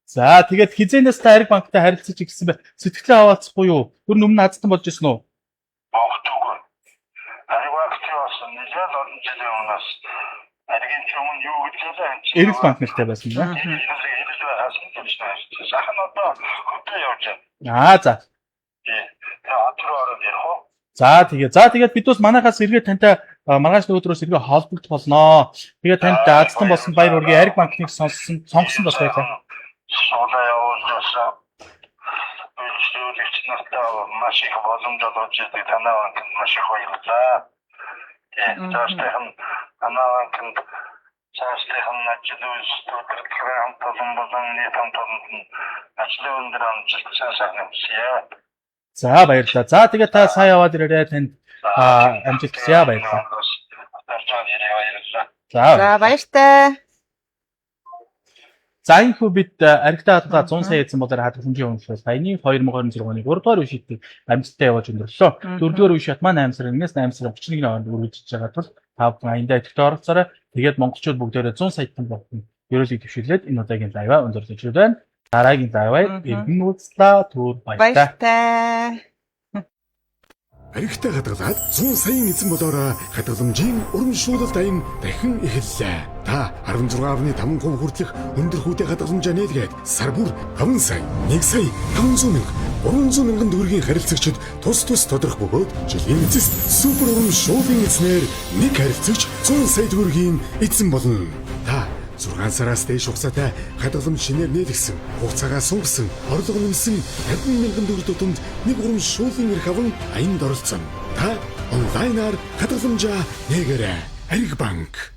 За, тэгээд хизээнээс та Ариг банктай харилцаж ирсэн бэ? Сэтгэлээ хаваалцахгүй юу? Ер нь өмнө азтан болж ирсэн үү? Эрэл банк нэртэй байсан юм байна. Аа, за. За, тэгээ. За, тэгээд бид бас манайхаас эргээд тантай маргааш өдрөөс эргээ холбогдох болноо. Тэгээд танд азтан болсон баяр хүргэе. Ариг банкныг сонссон сонгосон бас баярлалаа. Суулаа явуулсан үйлчлүүлэгч нартай маш их боломж олгож идэг танай банкнд маш их баярлалаа. Цаашдынх нь танай банкнд цаашдынх нь ажил үйлсэл удирдлагын хамт олон болон нийт хамт олонд нь ажлын өндөр амжилт сайн сайхныг хүсье. За, баярлалаа. За, тэгээд та сайн яваад ирээрэй. Танд амжилт хүсье. Баярлалаа. Орж байгаа нэрээ баярлалаа. За. За баяртай. За энэхүү бид аригтай хадгалаа 100 сая эзэн болоор хадгаламжийн үнэлэл саяны 2026 оны 3 дугаар үе шийдэл амжилттай явуулж өндөрлөө. 4 дугаар үе шат маань 8 сарын 1-ээс 8 сарын 31-ний хооронд үргэлжлэж байгаа тул та бүхэн аяндаа идэвхтэй оролцоорой. Тэгээд монголчууд бүгдээрээ 100 саятан болтон ерөөлийг дэвшүүлээд энэ удаагийн live аа өндөрлөж байна. Дараагийн live аа эргэн уулзлаа. Түр баяртай. Баяртай. Аригтай хадгалаад 100 саяын эзэн болоорой хадгаламжийн урамшуулалт аян дахин эхэллээ. Та 16.5% хүртэлх өндөр хүүтэй хадгаламжаа нээлгээд сар бүр 5 сая, 1 сая, 500 мянга, 300 мянган төгрөгийн харилцагчид тус тус тодрох бөгөөд жилийн эцэст супер урамшууллын эзнэр нэг харилцагч 100 сая төгрөгийн эзэн болно. Та 6 сараас дээш хугацаатай хадгаламж шинээр нээлгсэн, хугацаагаа сунгасан, орлого нэмсэн 50 мянган төгрөг тутамд нэг урамшууллын эрх аван аянд оролцсон. Та онлайнаар хадгаламжаа нээгээрэй. Ариг банк.